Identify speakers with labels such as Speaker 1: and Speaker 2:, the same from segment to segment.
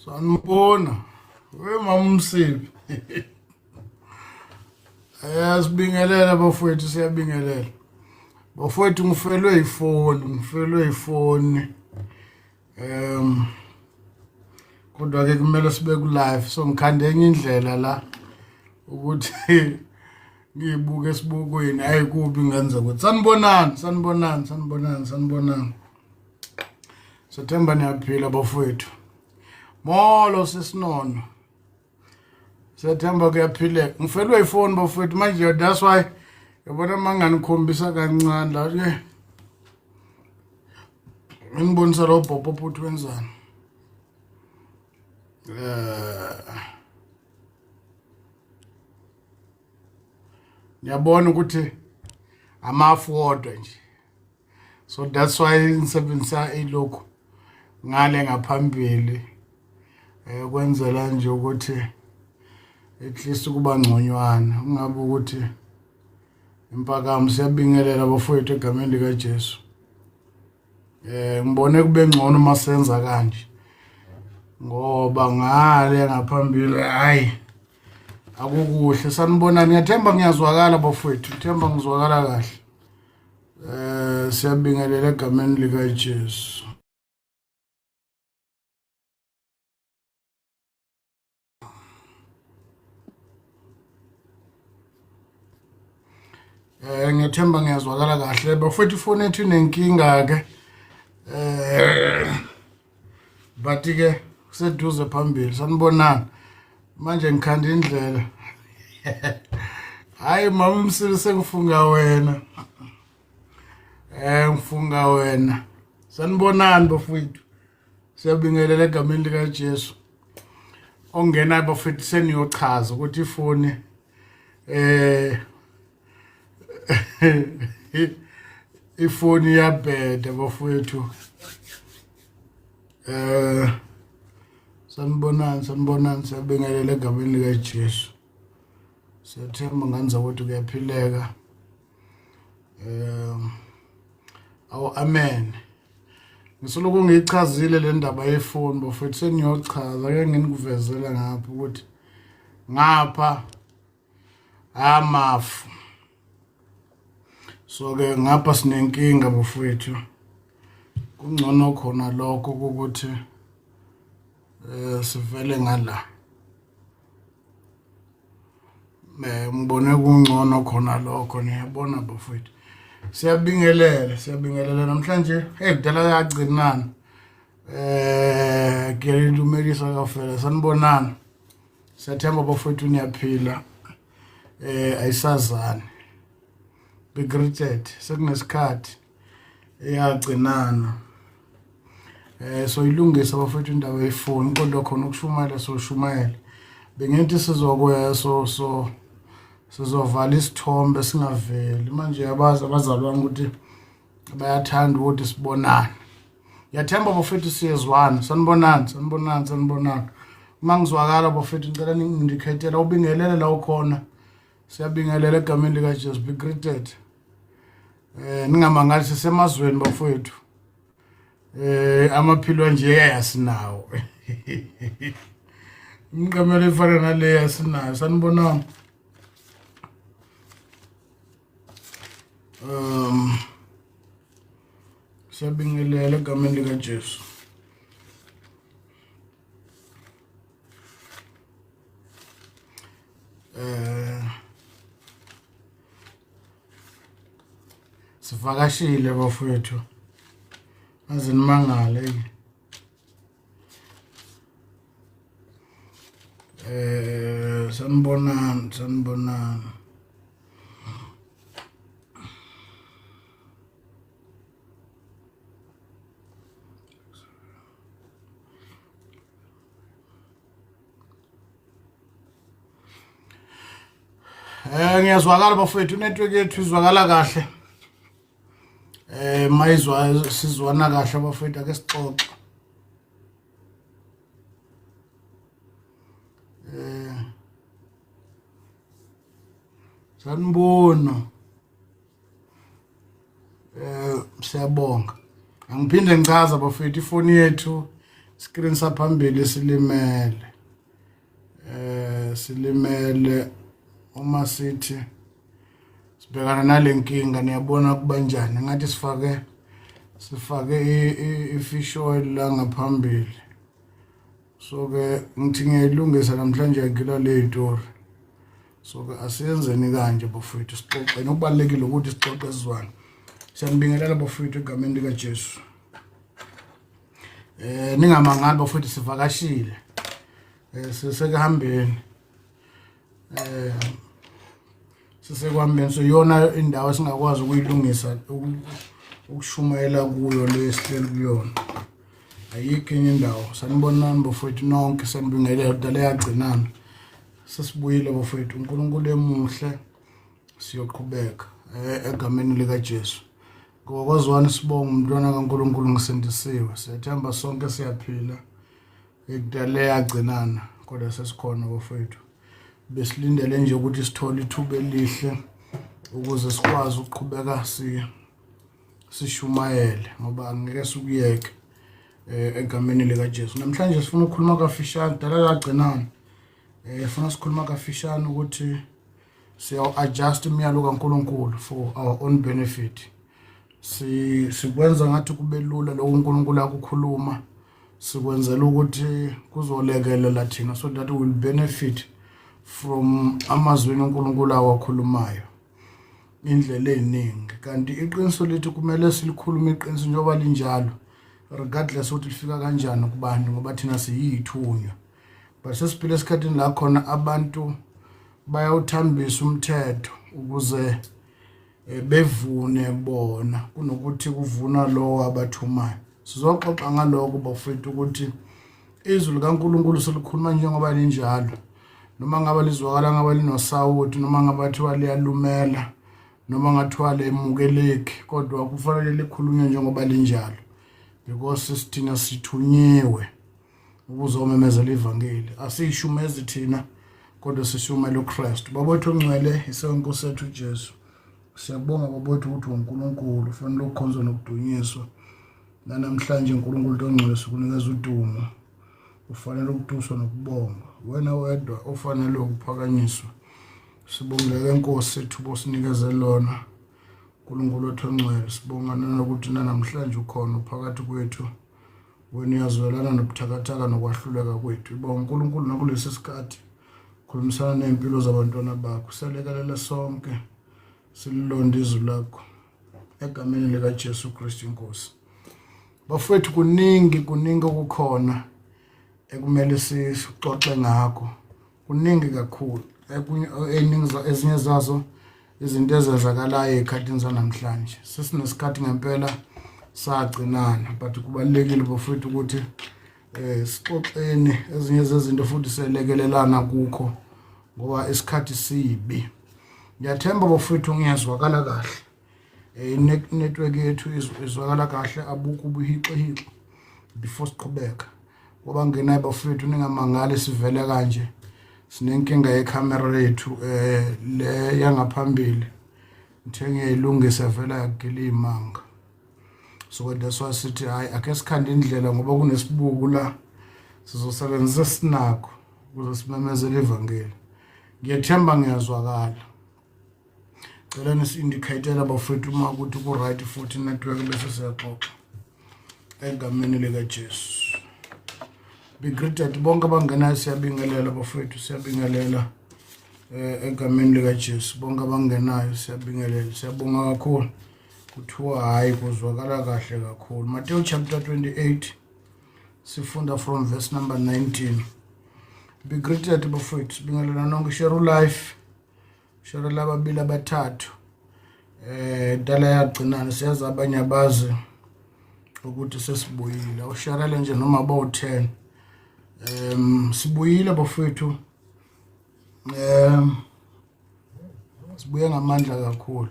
Speaker 1: Sanibona. We mama uMsibi. Sibingelele bafowethu siyabingelela. Bafowethu ngifelwe ifoni, ngifelwe ifoni. Kodwa ke kumele sibe ku live so ngikhande enye indlela la ukuthi ngiyibuke esibukweni hayi kubi ngenza ukuthi sanibonani sanibonani sanibonani sanibonani. Sethemba niyaphila bafowethu. Molo sisinono. Sethemba kuyaphileka. Ngifelwe ifoni bafowethu manje that's why yabona manganikhombisa kancane la ke. Nginibonisa lo bhobho ukuthi wenzani. Eh Ngiyabona ukuthi amafu wodwa nje. So that's why ngisebenzisa ilokhu ngale ngaphambili kwenzela nje ukuthi at least kuba ngconywana kungabe ukuthi impakamo. Siyabingelela bafowethu egameni likaJesu. Ngibone kube ngcono uma senza kanje ngoba ngale ngaphambili hayi akukuhle. Sanibonani, ngiyathemba ngiyazwakala bafowethu, ngithemba ngizwakala kahle. Siyabingelela egameni likaJesu. Ngiyathemba ngiyazwakala kahle bafowethu. Ifoni yethu inenkinga ke, but ke kuseduze phambili. Sanibonani, manje ngikhanda indlela. Hayi mama uMsibi, sengifunga wena, ngifunga wena. Sanibonani bafowethu, siyabingelela egameni likaJesu. Ongenayo bafowethu, seniyochaza ukuthi ifoni ifoni iyabheda bafowethu. Sanibonani sanibonani, siyabingelela egameni likaJesu. Siyathemba nganza ukuthi kuyaphileka. Awu amen. Ngisoloko ngiyichazile le ndaba yefoni bafowethu, seniyochaza ke nginikuvezela ngapha ukuthi ngapha amafu. So ke ngapha sinenkinga bafowethu, kungcono khona lokho ukuthi sivele ngala. Ngibone kungcono khona lokho, niyabona bafowethu. Siyabingelela, siyabingelela namhlanje. Hey kudala yagcinana. Ngiyalilumelisa kafela, sanibonani. Siyathemba bafowethu niyaphila. Ayisazani. Be greeted. Sekunesikhathi eyagcinana. So ilungisa bafowethu indaba yefoni, kodwa khona ukushumayela soshumayela. Bengithi sizokuya so sizovala isithombe singaveli. Manje yabazi abazalwane ukuthi bayathanda ukuthi sibonane. Ngiyathemba bafethu siyezwana. Sanibonani, sanibonani, sanibonani. Uma ngizwakala bafethu ngicela ningindikhethela ubingelele la ukhona. Siyabingelela egameni likaJesu. Be greeted. Ningamangali sisemazweni bafowethu. Amaphilo nje asinawo. Imiqamelo efana nale asinayo. Sanibonani. Siyabingelela egameni likaJesu. Sivakashile bafowethu, aze nimangale. Sanibonani sanibonani. Ngiyazwakala bafowethu, network yethu izwakala kahle. Mayizwa sizwana kahle bafowethu, ake sixoxe. Sanibona. Siyabonga. Angiphinde ngichaza bafowethu, ifoni yethu Screen saphambili silimele. Silimele uma sithi sibhekana nalenkinga, niyabona kubanjani, ngathi sifake i-fish oil la ngaphambili. So ke ngithi ngiyayilungisa namhlanje, yagila le yitori. So ke asiyenzeni kanje bafowethu, sixoxeni. Okubalulekile ukuthi sixoxe, sizwane. Siyanibingelela bafowethu egameni likaJesu. Ningamangali bafowethu, sivakashile, sisekuhambeni, sisekuhambeni. So iyona indawo esingakwazi ukuyilungisa ukushumayela kuyo le sihleli kuyona, ayikho enye indawo. Sanibonani bafowethu nonke, sanibingelela. Kudala yagcinana, sesibuyile bafowethu. uNkulunkulu emuhle, siyoqhubeka egameni likaJesu. Ngoba kwaziwani sibonga umntwana kaNkulunkulu, ngisindisiwe. Siyathemba sonke siyaphila. Ekudala yagcinana, kodwa sesikhona bafowethu. Besilindele nje ukuthi sithole ithuba elihle ukuze sikwazi ukuqhubeka sishumayele, ngoba angeke sikuyeke egameni likaJesu. Namhlanje sifuna ukukhuluma kafishane, dala yagcinana. Funa sikhuluma kafishane ukuthi siyaw adjust imiyalo kaNkulunkulu for our own benefit. Si sikwenza ngathi kube lula lokho uNkulunkulu akukhuluma, sikwenzela ukuthi kuzolekelela thina so that we will benefit from amazwini uNkulunkulu awakhulumayo indlela eziningi. Kanti iqiniso lithi kumele silikhulume iqiniso njengoba linjalo, regardless ukuthi lifika kanjani kubantu, ngoba thina siyithunywa. But sesiphila esikhathini la khona abantu bayawuthambisa umthetho ukuze bevune bona kunokuthi kuvuna lowo abathumayo. Sizoxoxa ngalokho bafethu, ukuthi izwi likaNkulunkulu selikhuluma njengoba linjalo, noma ngabe lizwakala ngabe linosawoti, noma ngabe thiwa liyalumela, noma ngathiwa lemukeleki, kodwa kufanele likhulunywe njengoba linjalo, because sithina sithunyiwe ukuzomemezela ivangeli. Asiyishumezi thina, kodwa sishumela uKristu. Babethu ongcwele, isenkosi yethu uJesu, siyabonga babethu ukuthi uNkulunkulu ufanele ukukhonzwa nokudunyiswa. Nanamhlanje uNkulunkulu ongcwele sikunikeza udumo, ufanele ukutuswa nokubongwa, wena wedwa ofanele ukuphakanyiswa. Sibongeke Nkosi ithuba osinikeze lona, uNkulunkulu wethu ongcwele. Sibonga nanokuthi nanamhlanje ukhona uphakathi kwethu, wena uyazwelana nobuthakathaka nokwahluleka kwethu. Iba uNkulunkulu nakulesi sikhathi, khulumisana ney'mpilo zabantwana bakho, selekelele sonke sililonde izwi lakho egameni likaJesu Kristu inkosi. Bafowethu, kuningi kuningi okukhona ekumele sixoxe ngakho, kuningi kakhulu. Eningi ezinye zazo izinto ezenzakalayo ey'khathini zanamhlanje. Sesinesikhathi ngempela sagcinana, but kubalulekile bafowethu ukuthi sixoxeni ezinye zezinto futhi selekelelana kukho, ngoba isikhathi sibi. Ngiyathemba bafowethu ngiyazwakala kahle, network yethu izwakala kahle, abukho ubuhixihixi. Before siqhubeka, ngoba ngenayo bafowethu, ningamangali sivele kanje, sinenkinga yekhamera yethu le yangaphambili. Ngithe ngiyayilungisa, vela yagila imanga. So that's why sithi hayi, ake sikhande indlela, ngoba kunesibuku la, sizosebenzisa sinakho ukuze simemezele ivangeli. Ngiyathemba ngiyazwakala. Cela nisi-indicatela bafethu uma ukuthi ku-right futhi network, bese siyaxoxa egameni likaJesu. Be greeted bonke abangenayo, siyabingelela bafethu, siyabingelela egameni likaJesu. Bonke abangenayo siyabingelela, siyabonga kakhulu. Kuthiwa hayi, kuzwakala kahle kakhulu. Matthew chapter 28, sifunda from verse number 19. Be greeted bafethu, sibingelela nonke. Share live, share lababili abathathu. Dala yagcinana, siyazi abanye abazi ukuthi sesibuyile. Usharele nje noma bawu-10. Sibuyile bafethu, sibuye ngamandla kakhulu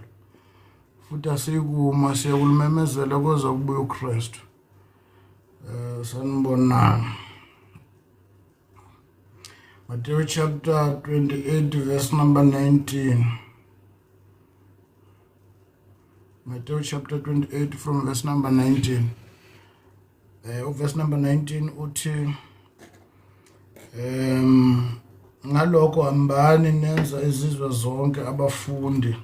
Speaker 1: futhi asikuma, siyakulimemezela koze kubuye uKristu. Sanibonani. Matthew chapter 28 verse number 19. Matthew chapter 28 from verse number 19. Uverse number 19 uthi ngalokho hambani nenza izizwe zonke abafundi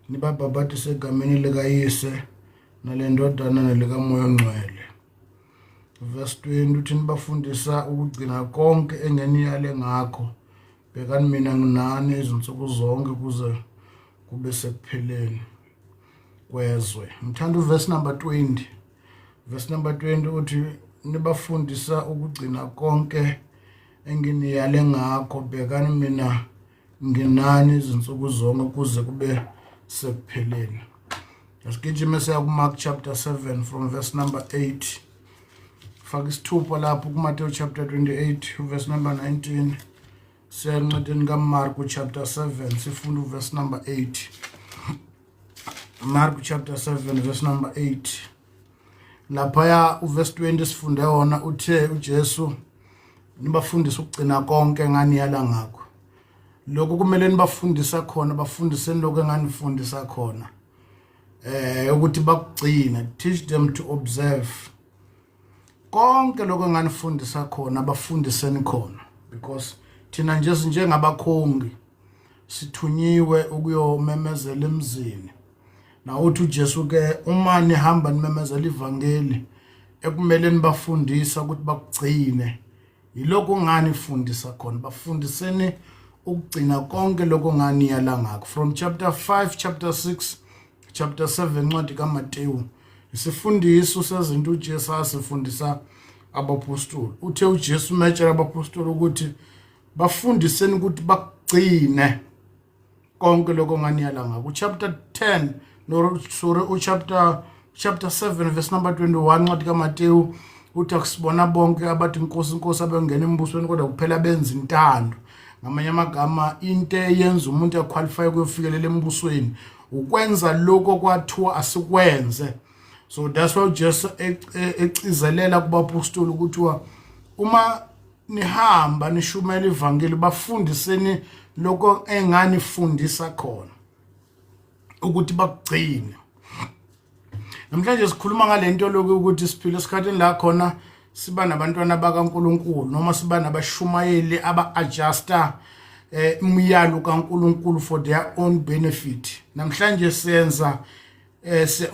Speaker 1: nibabhabhatise egameni likaYise naleNdodana nelikaMoya oNgcwele. Verse 20 uthi nibafundisa ukugcina konke engeniyale ngakho. Bhekani mina nginani izinsuku zonke kuze kube sekupheleni kwezwe. Ngithanda uverse number 20. Verse number 20 uthi nibafundisa ukugcina konke enginiyale ngakho, bhekani mina nginani izinsuku zonke kuze kube sekupheleni. Asigijime siya kuMark chapter 7 from verse number 8. Faka isithupha lapho kuMateyu chapter 28 verse number 19. Siya encwadini kaMark chapter 7 sifunda uverse number 8. Mark chapter 7 verse number 8. Laphaya uverse 20 sifunde wona uthe uJesu nibafundise ukugcina konke enganiyala ngakho. Lokhu kumele nibafundisa khona, bafundiseni lokho enganifundisa khona. Ukuthi bakugcine, teach them to observe konke lokho enganifundisa khona, bafundiseni khona, because thina nje sinjengabakhongi sithunyiwe ukuyomemezela emzini. Nawuthi uJesu ke uma nihamba nimemezela ivangeli ekumele nibafundisa ukuthi bakugcine, yilokho nganifundisa khona, bafundiseni ukugcina konke lokho nganiyala ngakho. From chapter 5, chapter 6, chapter 7 incwadi kaMateyu, isifundiso sezinto uJesu asifundisa abapostoli. Uthe uJesu metshela abapostoli ukuthi bafundiseni ukuthi bakugcine konke lokho nganiyala ngakho. Chapter 10, no sorry, uchapter chapter 7 verse number 21 incwadi kaMateyu uthi akusibona bonke abathi inkosi inkosi abengena embusweni, kodwa kuphela benza intando. Ngamanye amagama, into eyenza umuntu aqualify ukuyofikelela embusweni ukwenza lokho kwathiwa asikwenze. So that's why uJesu ecizelela kubapostoli ukuthi uma nihamba nishumela ivangeli, bafundiseni lokho enganifundisa khona ukuthi bakugcine. Namhlanje sikhuluma ngalento lokhu ukuthi siphila esikhathini la khona siba nabantwana bakaNkuluNkulu noma siba nabashumayeli aba-adjusta umyalo kaNkuluNkulu for their own benefit. Namhlanje senza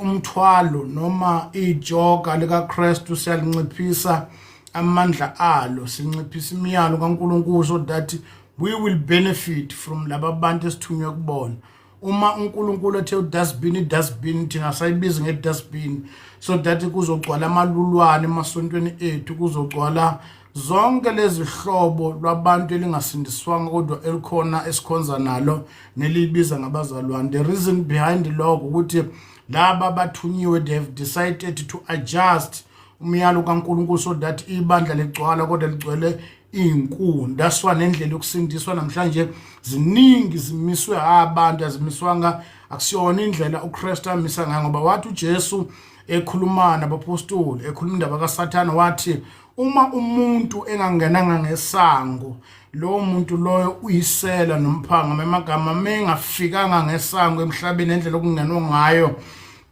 Speaker 1: umthwalo noma ijoka likaKristu, siyalinciphisa amandla alo, sinciphisa imiyalo kaNkuluNkulu so that we will benefit from laba bantu esithunywe kubona. Uma uNkulunkulu ethe udustbin, idustbin thina sayibiza ngedustbin so that kuzogcwala amalulwane emasontweni ethu, kuzogcwala zonke lezi hlobo lwabantu elingasindiswanga kodwa elikhona esikhonza nalo neliyibiza ngabazalwane. The reason behind lokho ukuthi laba bathunyiwe, they have decided to adjust umyalo kaNkulunkulu so that ibandla ligcwala kodwa ligcwele iy'nkuni. That's why nendlela yokusindiswa namhlanje ziningi zimiswe abantu, azimiswanga, akusiyona indlela uKristu amisa ngayo, ngoba wathi uJesu ekhuluma nabapostoli, ekhuluma indaba kaSathane, wathi uma umuntu engangenanga ngesango, lowo muntu loyo uyisela nomphanga. Amagama mengafikanga ngesango emhlabeni, endlela okungenwa ngayo,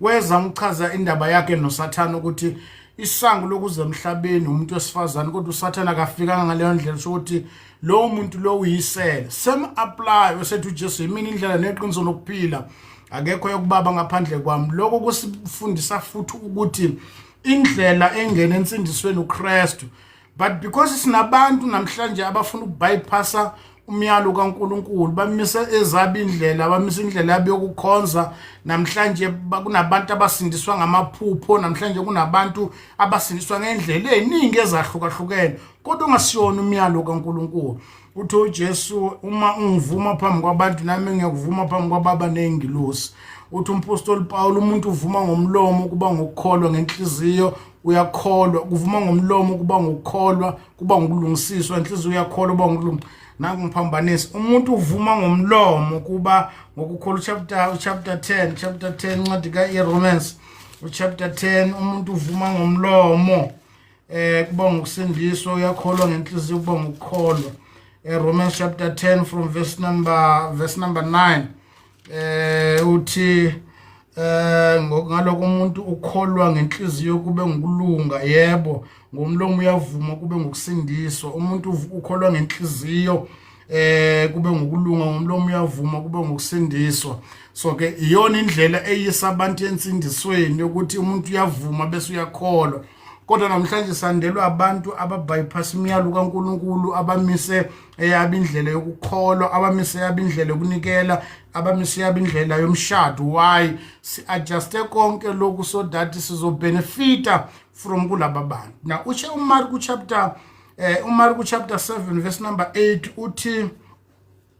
Speaker 1: weza ngichaza indaba yakhe noSathane ukuthi isango lokuza emhlabeni umuntu wesifazane, kodwa uSathane akafikanga ngaleyo ndlela, sho ukuthi lowo muntu lo uyisela. Same apply wesethi uJesu, yimina indlela neqiniso nokuphila, akekho yokubaba ngaphandle kwami. Lokho kusifundisa futhi ukuthi indlela engena ensindisweni uKristu, but because sinabantu namhlanje abafuna ukubypassa umyalo kaNkuluNkulu, bamise ezabo indlela, bamise indlela yabo yokukhonza. Namhlanje kunabantu abasindiswa ngamaphupho, namhlanje kunabantu abasindiswa ngendlela eziningi ezahlukahlukene, kodwa ungasiyona umyalo kaNkuluNkulu. Uthi uJesu, uma ungivuma phambi kwabantu, nami ngiyakuvuma phambi kwababa nezingilosi. Uthi umpostoli Paul, umuntu uvuma ngomlomo kuba ngokukholwa, ngenhliziyo uyakholwa. Kuvuma ngomlomo kuba ngokukholwa, kuba ngokulungisiswa, inhliziyo uyakholwa kuba ngokulunga. Nangiphambanisa, umuntu uvuma ngomlomo kuba ngokukholwa. Chapter 10, chapter 10 incwadi kaRomans, uchapter 10, umuntu uvuma ngomlomo kuba ngokusindiswa, uyakholwa ngenhliziyo kuba ngokukholwa. Romans chapter 10 from verse number 9 uthi Ngaloko umuntu ukholwa ngenhliziyo kube ngukulunga, yebo, ngomlomo uyavuma kube ngukusindiswa. Umuntu ukholwa ngenhliziyo kube ngukulunga, ngomlomo uyavuma kube ngukusindiswa. So ke iyona indlela eyisa abantu ensindisweni, ukuthi umuntu uyavuma bese uyakholwa. Kodwa namhlanje sandelwa abantu ababypass imiyalo kaNkuluNkulu, abamise eyabo indlela yokukholwa, abamise eyabo indlela yokunikela, abamise eyabo indlela yomshado. Why si-adjuste konke lokhu? So that sizobenefita from kulaba bantu. Now ushe uMark chapter uMark chapter 7 verse number 8 uthi,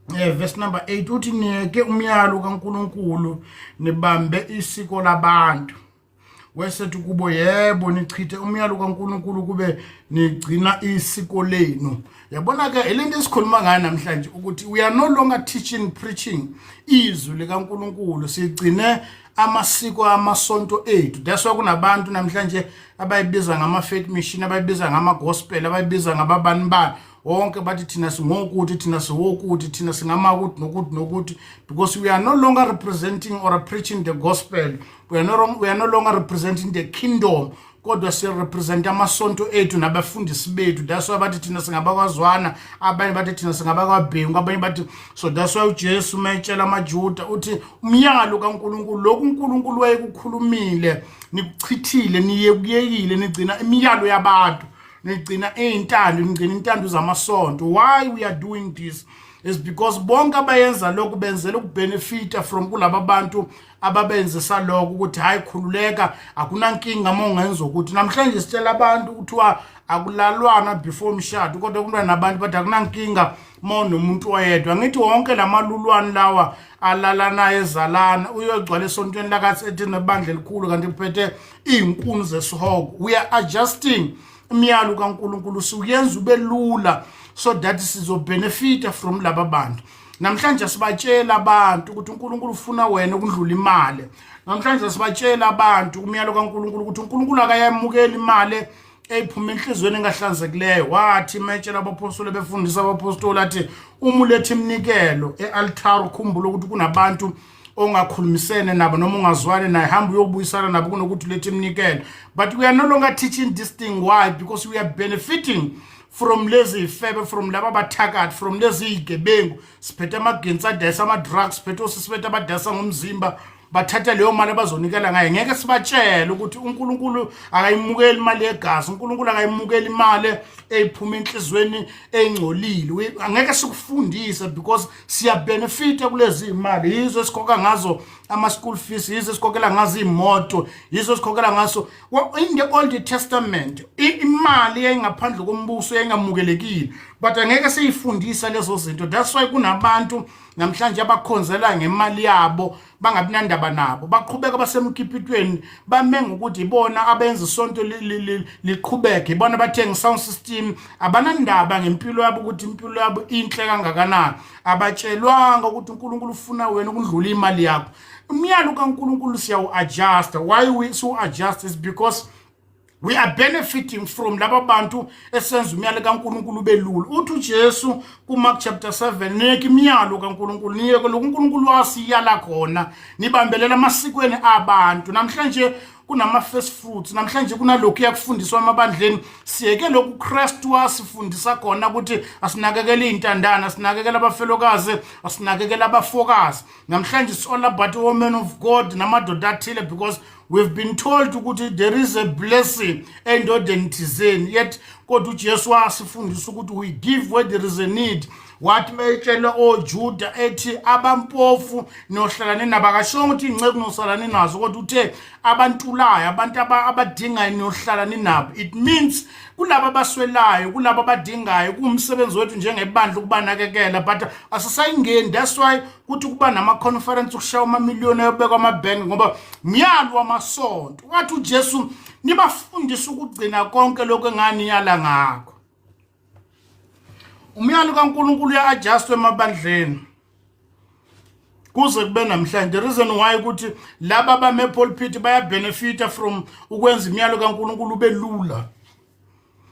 Speaker 1: verse number 8 uthi, "Niyeke umyalo kaNkuluNkulu, nibambe isiko labantu." Wesethi kubo, "Yebo, nichithe umyalo kaNkuluNkulu kube nigcina isiko lenu." Yabona ke lento esikhuluma ngayo namhlanje, ukuthi we are no longer teaching, preaching izwi likaNkuluNkulu, sigcine amasiko amasonto ethu. That's why kunabantu namhlanje abayibiza ngama-faith mission, abayibiza ngama-gospel, abayibiza ngababani bani wonke, bathi thina singokuthi, thina siwokuthi, thina singamakuthi nokuthi nokuthi, because we are no longer representing or preaching the gospel. We are no longer representing the kingdom, kodwa sirepresent amasonto ethu nabafundisi bethu. That's why bathi thina singabakwazwana, abanye bathi thina singabakwabhengu, abanye bathi. So that's why uJesu mayetshela amaJuda uthi, "Umyalo kaNkuluNkulu, lokhu uNkulunkulu wayekukhulumile, nikuchithile, niye kuyekile, nigcina imiyalo yabantu, nigcina iy'ntando, nigcina intando zamasonto." Why we are doing this is because bonke abayenza lokhu benzela ukubenefita from kulaba bantu ababenzisa lokho, ukuthi hayi, khululeka, akunankinga uma ungenza ukuthi. Namhlanje sitshela abantu kuthiwa akulalwana before umshado, kodwa kuntwana nabantu bathi akunankinga uma unomuntu oyedwa. Ngithi wonke lamalulwane lawa alalanayo ezalana, uyogcwala esontweni lakathi ethi nebandla elikhulu, kanti kuphethe iy'nkuni zesihogo. We are adjusting imiyalo kaNkuluNkulu, siuyenza ube lula so that sizobenefita from laba bantu. Namhlanje sibatshela abantu ukuthi uNkulunkulu ufuna wena ukudlula imali. Namhlanje sibatshela abantu umyalo kaNkulunkulu, ukuthi uNkulunkulu akayamukeli imali eyiphuma enhliziyweni engahlanzekileyo. Wathi metshela abapostoli, befundisa abapostoli, athi uma uletha iminikelo e-altar, ukhumbule ukuthi kunabantu ongakhulumisene nabo noma ungazwani naye, hamba uyobuyisana nabo kunokuthi ulethe iminikelo. But we are no longer teaching this thing. Why? Because we are benefiting from lezi ifebe, from laba bathakathi, from lezi igebengu. Siphethe amagensi adayisa ama-drugs, siphethe osisiphethe abadayisa ngomzimba, bathatha leyo mali abazonikela ngayo. Ngeke sibatshele ukuthi uNkulunkulu akayimukeli imali yegazi, uNkulunkulu akayimukeli imali eyiphuma enhliziyweni engcolile. Angeke sikufundise because siyabenefita kulezi imali. Yizo esikhokha ngazo ama-school fees, yizo esikhokhela ngazo iy'moto, yizo esikhokhela ngaso. Well, in the Old Testament imali yayingaphandle kombuso, yayingamukelekile, but angeke siyifundisa lezo zinto. That's why kunabantu namhlanje abakhonzela ngemali yabo, bangabi nandaba nabo, baqhubeka basemkipitweni, bame ngokuthi ibona abenza isonto liqhubeke, ibona bathenga sound system. Abanandaba ngempilo yabo, ukuthi impilo yabo inhle kangakanani. Abatshelwanga ukuthi uNkulunkulu ufuna wena ukudlula imali yakho. Umyalo kaNkulunkulu siyawu-adjusta. Why we siwu-adjust is because we are benefiting from laba bantu esenza umyalo kaNkuluNkulu belula. Uthi uJesu kuMark chapter 7, "Niyeke imiyalo kaNkuluNkulu, niyeke lokhu uNkulunkulu wasiyala khona, nibambelela amasikweni abantu." Namhlanje kunama first fruits, namhlanje kunalokhu yakufundiswa emabandleni. Siyeke lokhu Kristu wasifundisa khona, ukuthi asinakekele iy'ntandane, asinakekele abafelokazi, asinakekele abafokazi. Namhlanje it's all about women of God namadoda athile, because we've been told ukuthi there is a blessing endodeni thizeni, yet kodwa uJesu wasifundisa ukuthi we give where there is a need. Wathi meyitshela oJuda ethi, "Abampofu niyohlala nabo," akashongo ukuthi iy'nceku niyohlala ninazo, kodwa uthe abantulayo, abantu abadingayo niyohlala ninabo. It means kulabo abaswelayo, kulabo abadingayo, kuwumsebenzi wethu njengebandla ukubanakekela, but asisayingeni. That's why kuthi kuba nama-conference, kushaya amamiliyoni ayobekwa amabhenki, ngoba myalo wamasonto. Wathi uJesu, "Nibafundise ukugcina konke lokhu enganiyala ngakho." Umyalo kaNkulunkulu uya-adjustwa emabandleni kuze kube namhlanje. The reason why ukuthi laba abame pulpit bayabenefita from ukwenza imiyalo kaNkulunkulu ube lula.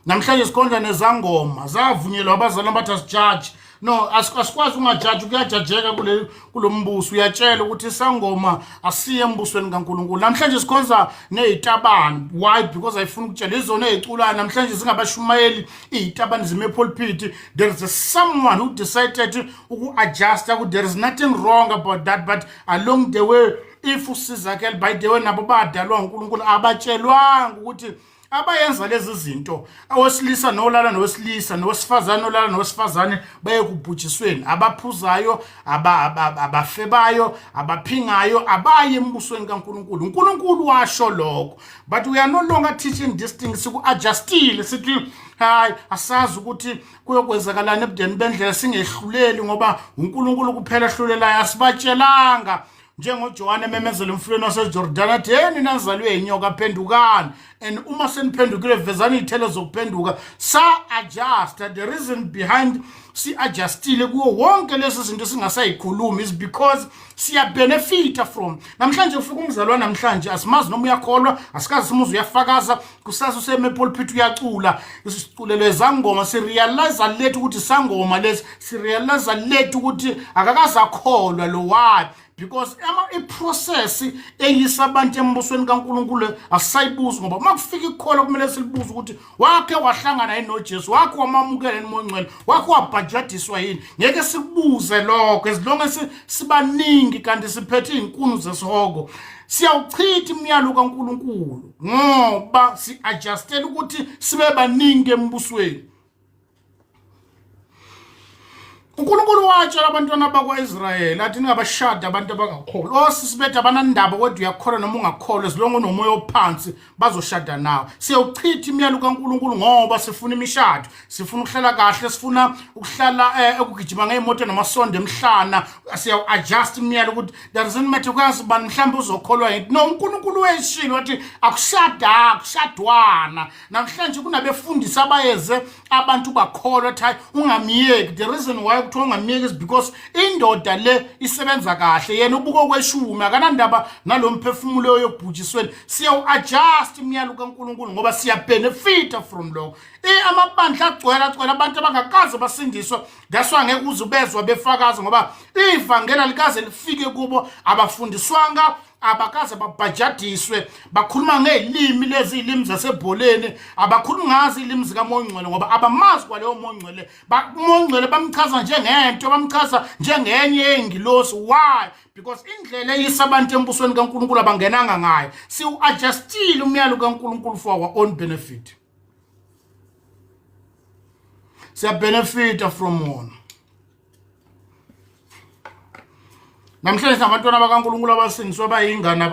Speaker 1: Namhlanje sikhonza nezangoma, zavunyelwa abazali, bathi asijaji. No, asikwazi ungajaji, kuyajajeka kule kulombuso. Uyatshela ukuthi isangoma asiye embusweni kaNkulunkulu. Namhlanje sikhonza nezitabani. Why? Because ayifuni ukutshela izona eziculayo namhlanje zingabashumayeli, izitabani zime pulpit. There is a someone who decided uku-adjusta ku there is nothing wrong about that, but along the way if usizakele, by the way nabo badalwa uNkulunkulu, abatshelwanga ukuthi abayenza lezi zinto, owesilisa nolala nowesilisa, nowesifazane olala nowesifazane, baye kubhujisweni. Abaphuzayo, abafebayo, abaphingayo, abaye embusweni kaNkulunkulu. uNkulunkulu washo lokho, but we are no longer teaching this thing. Siku-adjustile, sithi hayi, asazi ukuthi kuyokwenzakalani ebudeni bendlela, singehluleli ngoba uNkulunkulu kuphela ehlulelayo. Asibatshelanga njengoJohane ememezela emfuleni waseJordan athi, hey nina nizalwe yinyoka, phendukani, and uma seniphendukile vezani iy'thelo zokuphenduka. Sa-adjusta. The reason behind si-adjustile kuwo wonke lezi zinto singasayikhulumi is because siyabenefita from. Namhlanje ufika umzalwane, namhlanje asimazi noma uyakholwa, asikazi simuze uyafakaza, kusasa usemepulpit uyacula, isiculelo ezangoma. Sirealize late ukuthi sangoma lesi, sirealize late ukuthi akakaze akholwa lo. Why? Because ama iprocess eyisa abantu embusweni kaNkuluNkulu asisayibuzi, ngoba uma kufika ikholwa kumele silibuze ukuthi wakhe wahlangana yini noJesu, wakhe wamamukela yini uMoya oNgcwele, wakhe wabhajadiswa yini. Ngeke sikubuze lokho as long as sibaningi kanti siphethe izinkunu zesihogo. Siyawuchitha imiyalo kaNkuluNkulu ngoba si-adjustela ukuthi sibe baningi embusweni. uNkulunkulu watshela abantwana bakwa-Israyeli athi ningabashadi abantu abangakholwa. Osisi bethu abanandaba kodwa uyakholwa noma ungakholwa, as long unomoya ophansi bazoshada nawe. Siyawuchitha imiyalo kaNkulunkulu ngoba sifuna imishado, sifuna ukuhlala kahle, sifuna ukuhlala ukugijima ngey'moto namasondo emhlana. Siyawu-adjust imiyalo ukuthi doesn't matter, kwazi bani mhlawumbe uzokholwa yini. No, uNkulunkulu weshilo wathi akushada, akushadwana. Namhlanje kunabefundisi abayeze abantu bakholwa athi hayi, ungamyeki. The reason why kuthiwa ungamyeki is because indoda le isebenza kahle, yena ubuka okweshumi, akanandaba nalo mphefumulo yokubhujisweni. Siyawu-adjust imiyalo kaNkulunkulu ngoba siyabenefita from lokho. Amabandla agcwele, agcwele abantu abangakaze basindiswa. That's why ngeke uze ubezwa befakaza, ngoba ivangeli alikaze lifike kubo, abafundiswanga, abakaze babhajadiswe. Bakhuluma ngey'limi lezi, iy'limi zasebholeni, abakhulumi ngazo iy'limi zikaMoya oNgcwele ngoba abamazi kwaleyo Moya oNgcwele. UMoya oNgcwele bamchaza njengento, bamchaza njengenye yey'ngilosi. Why? Because indlela eyisa abantu embusweni kaNkulunkulu abangenanga ngayo. Siwu-adjustile umyalo kaNkulunkulu for our own benefit, siyabenefita from wona. Namhlanje sinabantwana bakaNkulunkulu abasindiswa bayingane,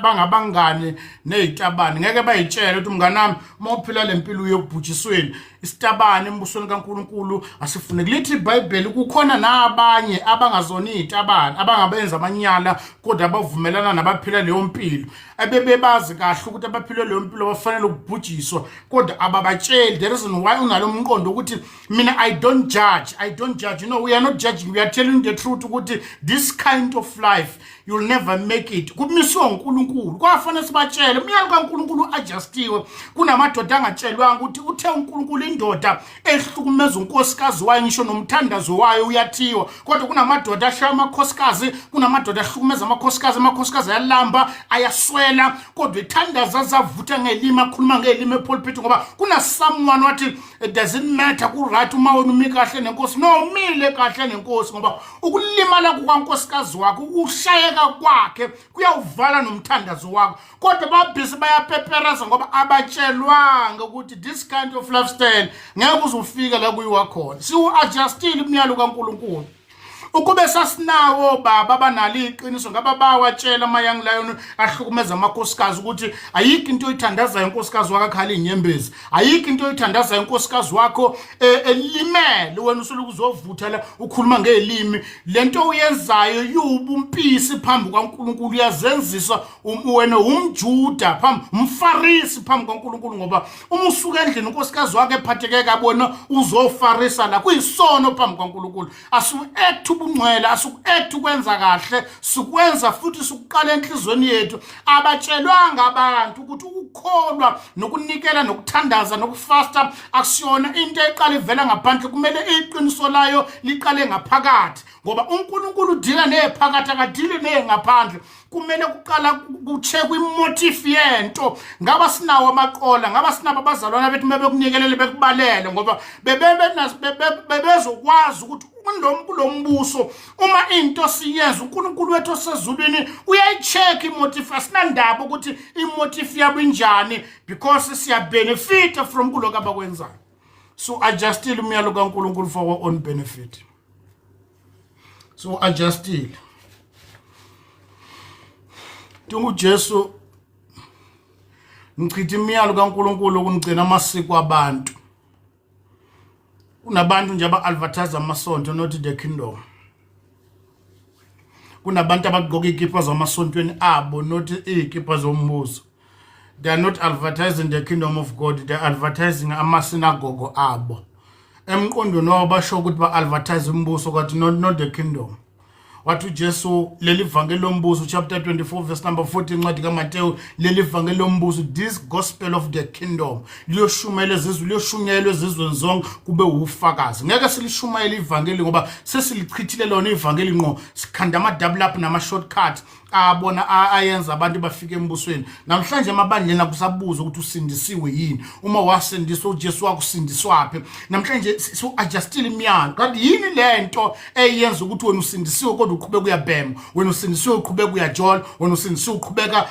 Speaker 1: bangabangani nezitabane. Ngeke bayitshele ukuthi mnganami, uma uphila le mpilo uyokubhujisweni. Isitabane embusweni kaNkulunkulu asifuneki. Lithi iBhayibheli kukhona nabanye abangazona izitabane, abangabenza amanyala, kodwa abavumelana nabaphila leyo mpilo, ebebebazi kahle ukuthi abaphila leyo mpilo bafanele ukubhujiswa, kodwa ababatsheli. The reason why unalo mqondo ukuthi mina I don't judge, I don't judge. No, we are not judging, we are telling the truth ukuthi this kind of life, you'll never make it. Kumiswe uNkulunkulu, kwafanele sibatshele umyalo kaNkulunkulu adjustiwe. Kunamadoda angatshelwanga ukuthi uthe uNkulunkulu indoda ehlukumeza unkosikazi wayo, ngisho nomthandazo wayo uyathiwa. Kodwa kunamadoda ashaya amakhosikazi, kunamadoda ahlukumeza amakhosikazi, amakhosikazi ayalamba, ayaswela, kodwa ithandaza azavutha ngelimi, akhuluma ngelimi epulpit, ngoba kuna someone wathi it doesn't matter, ku-right uma wena umi kahle nenkosi. No, umile kahle nenkosi, ngoba ukulimala kukankosikazi wakho, ukushayeka kwakhe kuyawuvala nomthandazo wakho. Kodwa babhizi bayapepereza ngoba abatshelwanga ukuthi this kind of lifestyle ngeke uze ufike la kuyiwa khona. Siwu-adjustile umyalo kaNkulunkulu. Ukube sasinawo baba abanalo iqiniso, ngaba bawatshela ama-young lion ahlukumeza amakhosikazi ukuthi ayikho into oyithandazayo unkosikazi wakho akhala iy'nyembezi, ayikho into oyithandazayo unkosikazi wakho elimele, wena usuloku uzovutha la ukhuluma ngey'limi. Le nto uyenzayo iwubumpisi phambi kwaNkulunkulu, uyazenzisa wena, umjuda phambi, umfarisi phambi kwaNkulunkulu, ngoba uma usuka endlini unkosikazi wakhe ephatheke kabona uzofarisa la, kuyisono phambi kwaNkulunkulu. Asiwu-act. ubungcwele, asiku-act ukwenza kahle, sikwenza futhi sikuqala enhlizweni yethu. Abatshelwanga abantu ukuthi ukukholwa nokunikela nokuthandaza nokufasta akusiyona into eqala ivela ngaphandle, kumele iqiniso layo liqale ngaphakathi, ngoba uNkulunkulu udila nephakathi, akadili nengaphandle. Kumele kuqala kucheckwe imotive yento. Ngaba sinawo amaqola, ngaba sinabo abazalwana bethu bebekunikelele bekubalele, ngoba bebezokwazi ukuthi kulombuso uma into siyenza uNkulunkulu wethu osezulwini uyayi-check imotive. Asinandaba ukuthi imotive yabo injani because siyabenefita from kulokhu abakwenzayo. So adjustile umyalo kaNkulunkulu for our own benefit. So adjustile uJesu, ngichitha imiyalo kaNkulunkulu ukunigcina amasiko abantu. Kunabantu nje aba-advertise amasonto, not the kingdom. Kunabantu abagqoka iy'kipa zamasontweni abo, not iy'kipa zombuso. They are not advertising the kingdom of God, they are advertising amasinagogo abo. Emqondweni wabo basho ukuthi ba-advertise umbuso, kanti not the kingdom. Wathi uJesu, leli vangeli lombuso, chapter 24 verse number 40, incwadi kaMateyu, leli vangeli lombuso, this gospel of the kingdom, liyoshumela ezizwe, liyoshunyelwa ezizweni zonke kube ufakazi. Ngeke silishumayele ivangeli ngoba sesilichithile lona ivangeli ngqo. Sikhanda ama-double up nama-shortcut abona ayenza abantu bafike embusweni. Namhlanje emabandleni akusabuza ukuthi usindisiwe yini, uma wasindiswa uJesu wakusindiswaphi. Namhlanje su-adjustile imiyalo, kanti yini lento eyenza ukuthi wena usindisiwe kodwa uqhubeka uyabhema, wena usindisiwe uqhubeka uyajola, wena usindisiwe uqhubeka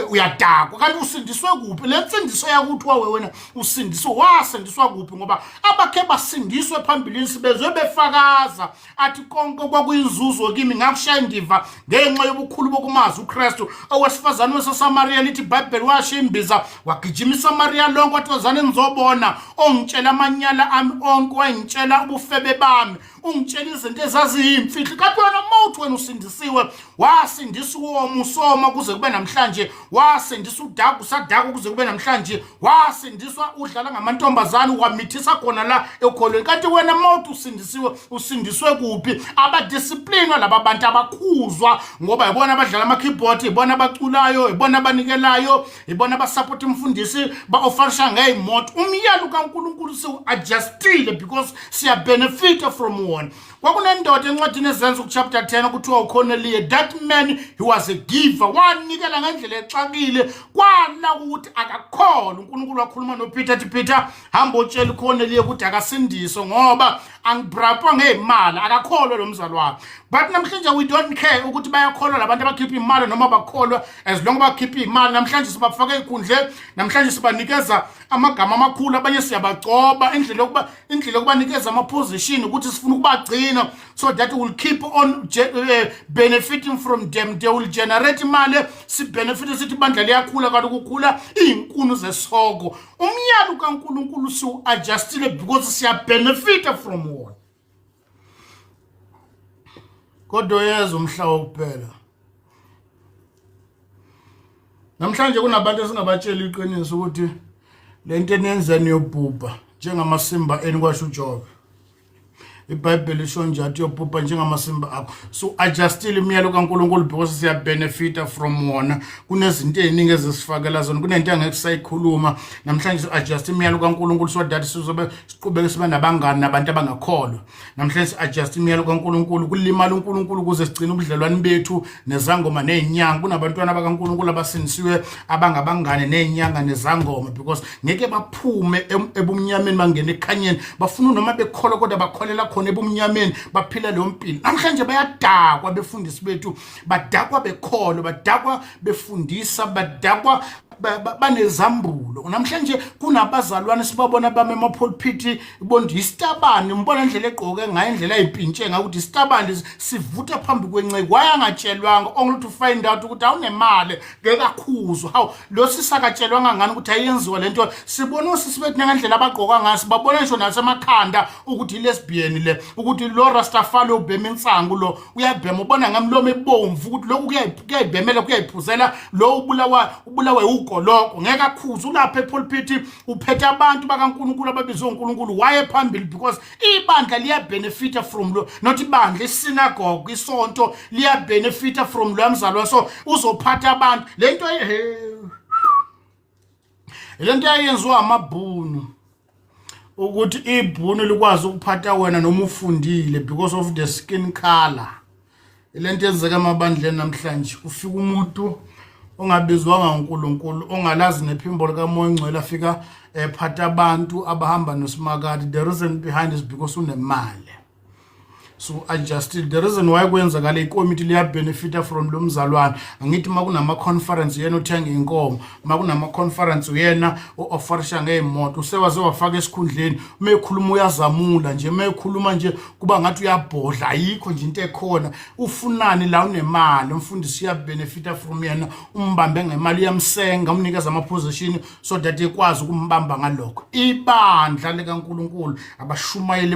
Speaker 1: uyadakwa? Kanti usindiswe kuphi le nsindiso yakuthiwa wena usindiswe, wasindiswa kuphi? Ngoba abakhe basindiswe phambilini sibezwe befakaza, athi konke kwakuyinzuzo kimi ngakushaya indiva ngenxa yobukhulu bokumazi uKristu. Owesifazane waseSamaria, lithi iBhayibheli, washiya imbiza wagijima iSamaria lonke, wathi, "Wozani nizobona ongitshela amanyala ami onke, wayengitshela ubufebe bami, ungitshela izinto ezaziyimfihlo." Kanti wena mawuthi wena usindisiwe, wasindisa uwoma usoma kuze kube namhlanje, wasindisa udaka usadaka kuze kube namhlanje, wasindiswa udlala ngamantombazane, wamithisa khona la ekholweni. Kanti wena mawuthi usindisiwe, usindiswe kuphi? Abadisciplinwa laba bantu, abakhuzwa, ngoba ibona abadlala ama-keyboard, ibona abaculayo, ibona abanikelayo, ibona abasapota umfundisi, ba-ofarisha ngey'moto. Umyalo kaNkulunkulu siwu-adjustile because siyabenefita from wona. Kwakunendoda encwadini ezenza kuchapter 10 okuthiwa uCornelia. That man, he was a giver, wanikela ngendlela exakile, kwala ukuthi akakholwa. uNkulunkulu wakhuluma noPeter, athi, "Peter, hamba otshela uCornelia ukuthi akasindiswe, ngoba angibrapwa ngey'mali, akakholwa lo mzalwane." But namhlanje we don't care ukuthi bayakholwa labantu abakhipha imali noma bakholwa, as long bakhipha imali. Namhlanje sibafaka ey'khundleni, namhlanje sibanikeza amagama amakhulu, abanye siyabagcoba. Indlela yokubanikeza ama-position ukuthi sifuna ukubagcina so that we'll keep on benefiting from them. They will generate imali, sibenefite, sithi ibandla liyakhula, kanti kukhula iy'nkunu zesoko. Umyalo kaNkulunkulu siwu-adjustile because siyabenefita from wona. Kodwa uyeza umhla wokuphela. Namhlanje kunabantu esingabatshela iqiniso ukuthi lento eniyenza niyobhubha njengamasimba eni, kwasho uJobe. IBhayibheli lisho nje, athi yobhubha njengamasimba akho. So adjustile imiyalo kaNkulunkulu because siyabenefita from wona. Kunezinto ey'ningi ezisifakela zona, kunento angeke sisayikhuluma. Namhlanje si-adjust imiyalo kaNkulunkulu so that sizobe siqhubeke sibe nabangani nabantu abangakholwa. Namhlanje si-adjust imiyalo kaNkulunkulu kulimala uNkulunkulu ukuze sigcine ubudlelwane bethu nezangoma ney'nyanga. Kunabantwana bakaNkulunkulu abasindisiwe abangabangane ney'nyanga nezangoma because ngeke baphume ebumnyameni bangene ekukhanyeni. Bafuna noma bekholwa, kodwa bakholela khona ebumnyameni, baphila leyo mpilo. Namhlanje bayadakwa befundisi bethu, badakwa bekholwa, badakwa befundisa, badakwa banezambulo. Namhlanje kunabazalwane sibabona bame emapulpiti, ubona isitabane, umbona indlela egqoke ngayo, indlela ayimpintshe ngayo, ukuthi isitabane sivutha phambi kwenceke. Wayangatshelwanga, only to find out ukuthi awunemali, ngeke akhuzwe. Hawu, lo sisakatshelwanga ngani ukuthi ayenziwa lento? Sibona osisi bethu nangendlela abagqoka ngayo, sibabona ngisho nasemakhanda ukuthi i-lesbian le, ukuthi lo Rastafari ubhema insangu, lo uyabhema, ubona ngamlomo ebomvu ukuthi lokhu kuyayibhemela, kuyayiphuzela. Lo ubulawa, ubulawa ugogo. Kuwugoloko ngeke akhuze ulapha epulpit, uphethe abantu bakaNkulunkulu ababizwe uNkulunkulu, waye phambili because ibandla liyabenefita from lo, not ibandla, isinagogue, isonto liyabenefita from lo mzalwa, so uzophatha abantu. Lento lento yayenziwa amabhunu ukuthi ibhunu likwazi ukuphatha wena noma ufundile because of the skin color. Lento yenzeka emabandleni namhlanje, kufika umuntu ongabizwanga uNkulunkulu, ongalazi nephimbo likaMoya oNgcwele, afika ephatha abantu abahamba noSimakade. The reason behind is because unemali, so adjusted. The reason why kwenzakala, ikomiti liyabenefita from lo mzalwane. Angithi uma kunama-conference uyena othenga inkomo, uma kunama-conference uyena o-offerisha ngey'moto, usewaze wafaka esikhundleni. Uma ekhuluma uyazamula nje, uma ekhuluma nje kuba ngathi uyabhodla, ayikho nje into ekhona. Ufunani la unemali? Umfundisi uyabenefita from yena, umbambe ngemali, uyamsenga, umnikeza ama-position so that ekwazi ukumbamba ngalokho. Ibandla likaNkulunkulu, abashumayeli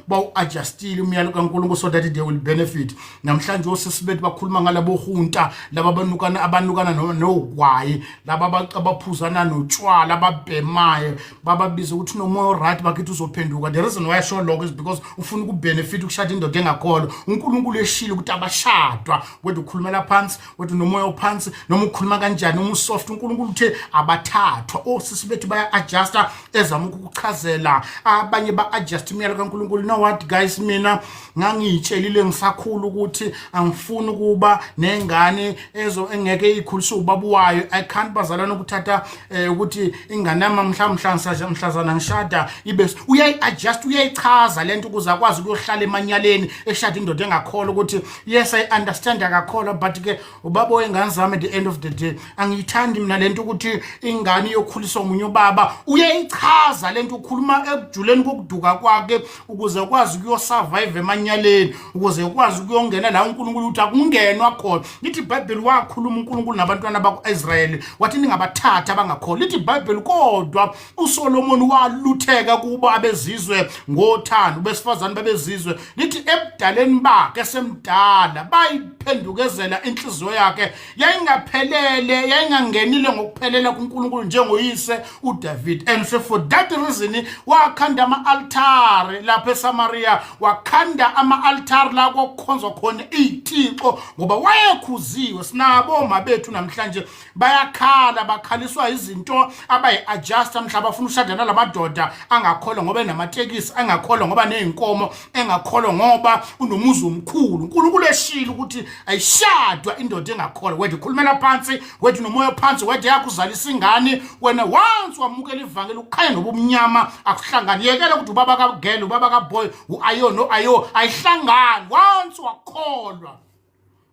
Speaker 1: bawu-adjustile umyalo kaNkulunkulu so that they will benefit. Namhlanje osisi bethu bakhuluma ngalabo hunta laba abanukana, abanukana nogwayi, laba abaphuzana notshwala, ababhemayo, bababiza ukuthi unomoya oright, bakithi uzophenduka. The reason why asho lokho is because ufuna ukubenefit ukushada indoda engakholwa. uNkulunkulu eshilo ukuthi abashadwa. Wethu ukhulumela phansi, wethu nomoya ophansi, noma ukhuluma kanjani, noma usoft, uNkulunkulu uthe abathathwa. Osisi bethu baya-adjusta, ezama ukukuchazela. Abanye ba-adjust imiyalo kaNkulunkulu. You know what guys, mina ngangiyitshelile ngisakhula ukuthi angifuni ukuba nengane ezo engeke ikhuliswe ubaba wayo. I can't, bazalwane, ukuthatha ukuthi ingane yami mhlawumbe mhlazana ngishada ibe uyayi-adjust, uyayichaza lento ukuze akwazi ukuyohlala emanyaleni, eshada indoda engakholwa, ukuthi yes, I understand akakholwa, but ke ubaba wengane zami at the end of the day. Angiyithandi mina lento ukuthi ingane iyokhuliswa omunye ubaba. Uyayichaza lento, ukhuluma ekujuleni kokuduka kwakhe ukuze ukwazi ukuyosurvive emanyaleni, ukuze ukwazi ukuyongena la uNkulunkulu uthi akungenwa khona. Lithi iBhayibheli, wakhuluma uNkulunkulu nabantwana bakwa-Israyeli, wathi ningabathatha abangakholwa. Lithi iBhayibheli, kodwa uSolomon walutheka kubo abezizwe ngothando, besifazane babezizwe. Lithi ebudaleni bakhe, esemdala, bayiphendukezela inhliziyo yakhe, yayingaphelele, yayingangenile ngokuphelela kuNkulunkulu njengoyise uDavid. And so for that reason wakhanda ama-altare lapha eSamaria, wakhanda ama-altare la kokukhonzwa khona iy'thixo, ngoba wayekhuziwe. Sinabo oma bethu namhlanje bayakhala, bakhaliswa izinto abayi-adjusta mhla bafuna ushada nalamadoda angakholwa ngoba enamatekisi, angakholwa ngoba ney'nkomo, engakholwa ngoba unomuzi omkhulu. uNkulunkulu eshilo ukuthi ayishadwa indoda engakholwa. Wethu khulumela phansi, wethu nomoya phansi, wethu yakuzalisa ingane. Wena once wamukela ivangeli, ukukhanya nobumnyama akuhlangani. Yekela ukuthi ubaba kagirl, ubaba kaboy, u-ayo no-ayo, ayihlangani. Once wakholwa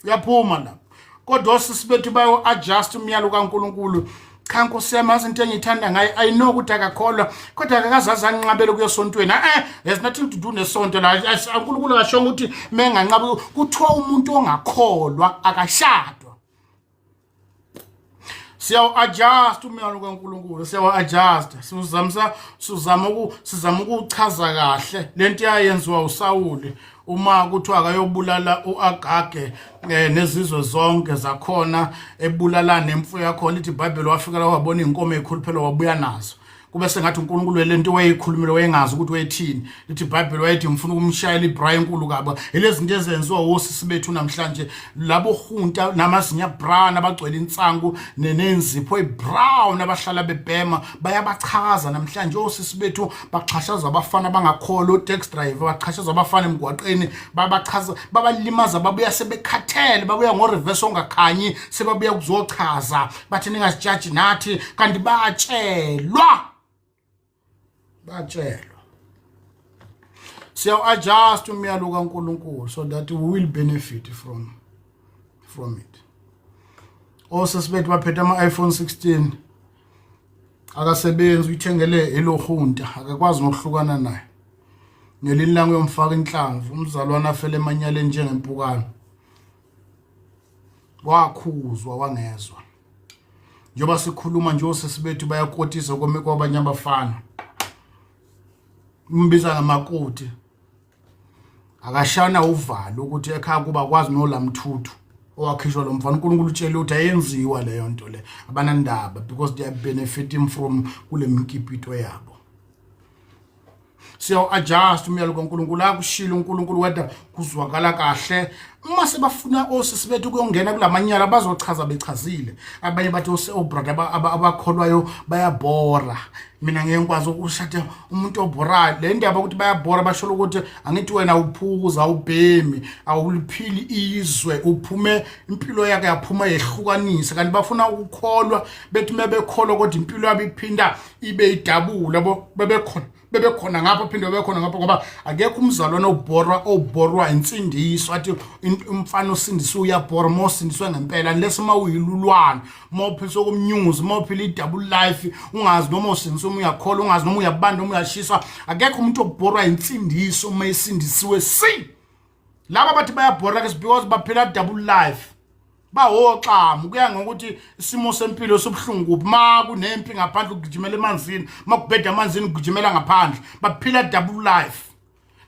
Speaker 1: uyaphuma lapho. Kodwa osisi bethu bayo-adjust umyalo kaNkulunkulu. Cha nkosi yami, yazi into engiyithanda ngayo, I know ukuthi akakholwa, kodwa akakazazi anqabele kuya esontweni. There's nothing to do nesonto la. UNkulunkulu akashongo ukuthi menganqaba. Kuthiwa umuntu ongakholwa akashadwa. Siyawu-adjust umyalo kaNkulunkulu, siyawu-adjust, siwuzamisa, sizama sizama ukuchaza kahle lento yayenziwa uSawuli uma kuthiwa akayobulala uAgage nezizwe zonke zakhona, ebulala nemfuyo yakhona. Lithi iBhayibheli wafika la wabona inkomo ezikhuluphela, wabuya nazo, kube sengathi uNkulunkulu lento wayeyikhulumile wayengazi ukuthi wayethini. Lithi iBhayibheli wayethi ngifuna ukumshayela ibra enkulu kabi. Ilezi zinto ezenziwa wosisi bethu namhlanje, labo hunta namazinya brown, abagcwele insangu nenzipho ebrown, abahlala bebhema, bayabachaza namhlanje osisi bethu. Baxhashaza abafana abangakholwa, o-taxi driver baxhashaza abafana emgwaqeni, babachaza, babalimaza, babuya sebekhathele, babuya ngo-reverse ongakhanyi, sebabuya kuzochaza, bathi ningasijaji nathi, kanti batshelwa, batshelwa. Siyawu-adjust umyalo kaNkulunkulu so that we will benefit from it. Osisi bethu baphethe ama-iPhone 16 akasebenzi, uyithengele elohunta, akakwazi nokuhlukana naye. Ngelinye ilanga uyomfaka inhlamvu umzalwane, afele emanyaleni njengempukane. Wakhuzwa wangezwa. Njengoba sikhuluma nje, osisi bethu bayakotisa kwabanye abafana, umbiza ngamakoti, akashana uvalo ukuthi ekhaya kuba kwazi nolamthuthu. Owakhishwa lo mfana, uNkulunkulu utshele ukuthi ayenziwa leyo nto le. Abanandaba because they are benefiting from kule mikipito yabo. Siyawu-adjust umyalo kaNkulunkulu akushilo uNkulunkulu whether kuzwakala kahle. Uma sebafuna osisi bethu kuyongena kulamanyala bazochaza bechazile. Abanye bathi obrother abakholwayo bayabhora. Mina ngeke ngikwazi ukushada umuntu obhorayo. Le ndaba ukuthi bayabhora basho ukuthi angithi wena uphuza awubhemi awuliphili izwe uphume impilo yakhe yaphuma yehlukanisa, kanti bafuna ukukholwa bethi mebekholwa kodwa impilo yabo iphinda ibe idabula bo bebekhona bebekhona ngapha phinde bebekhona ngapha, ngoba akekho umzalwane obhorwa obhorwa insindiso athi umfana osindiswe uyabhora. Uma usindiswe ngempela unless uma uyilulwane, uma uphiliswe kumnyuzi, uma uphila i-double life ungazi noma usindiswe uma uyakholwa, ungazi noma uyabanda noma uyashiswa. Akekho umuntu obhorwa insindiso uma esindisiwe. Si laba bathi bayabhora ke because baphila double life, bawoxamu kuya ngokuthi isimo sempilo sibuhlungu kuphi. Ma kunempi ngaphandle ugijimela emanzini, ma kubheda emanzini ugijimela ngaphandle. Baphila double life,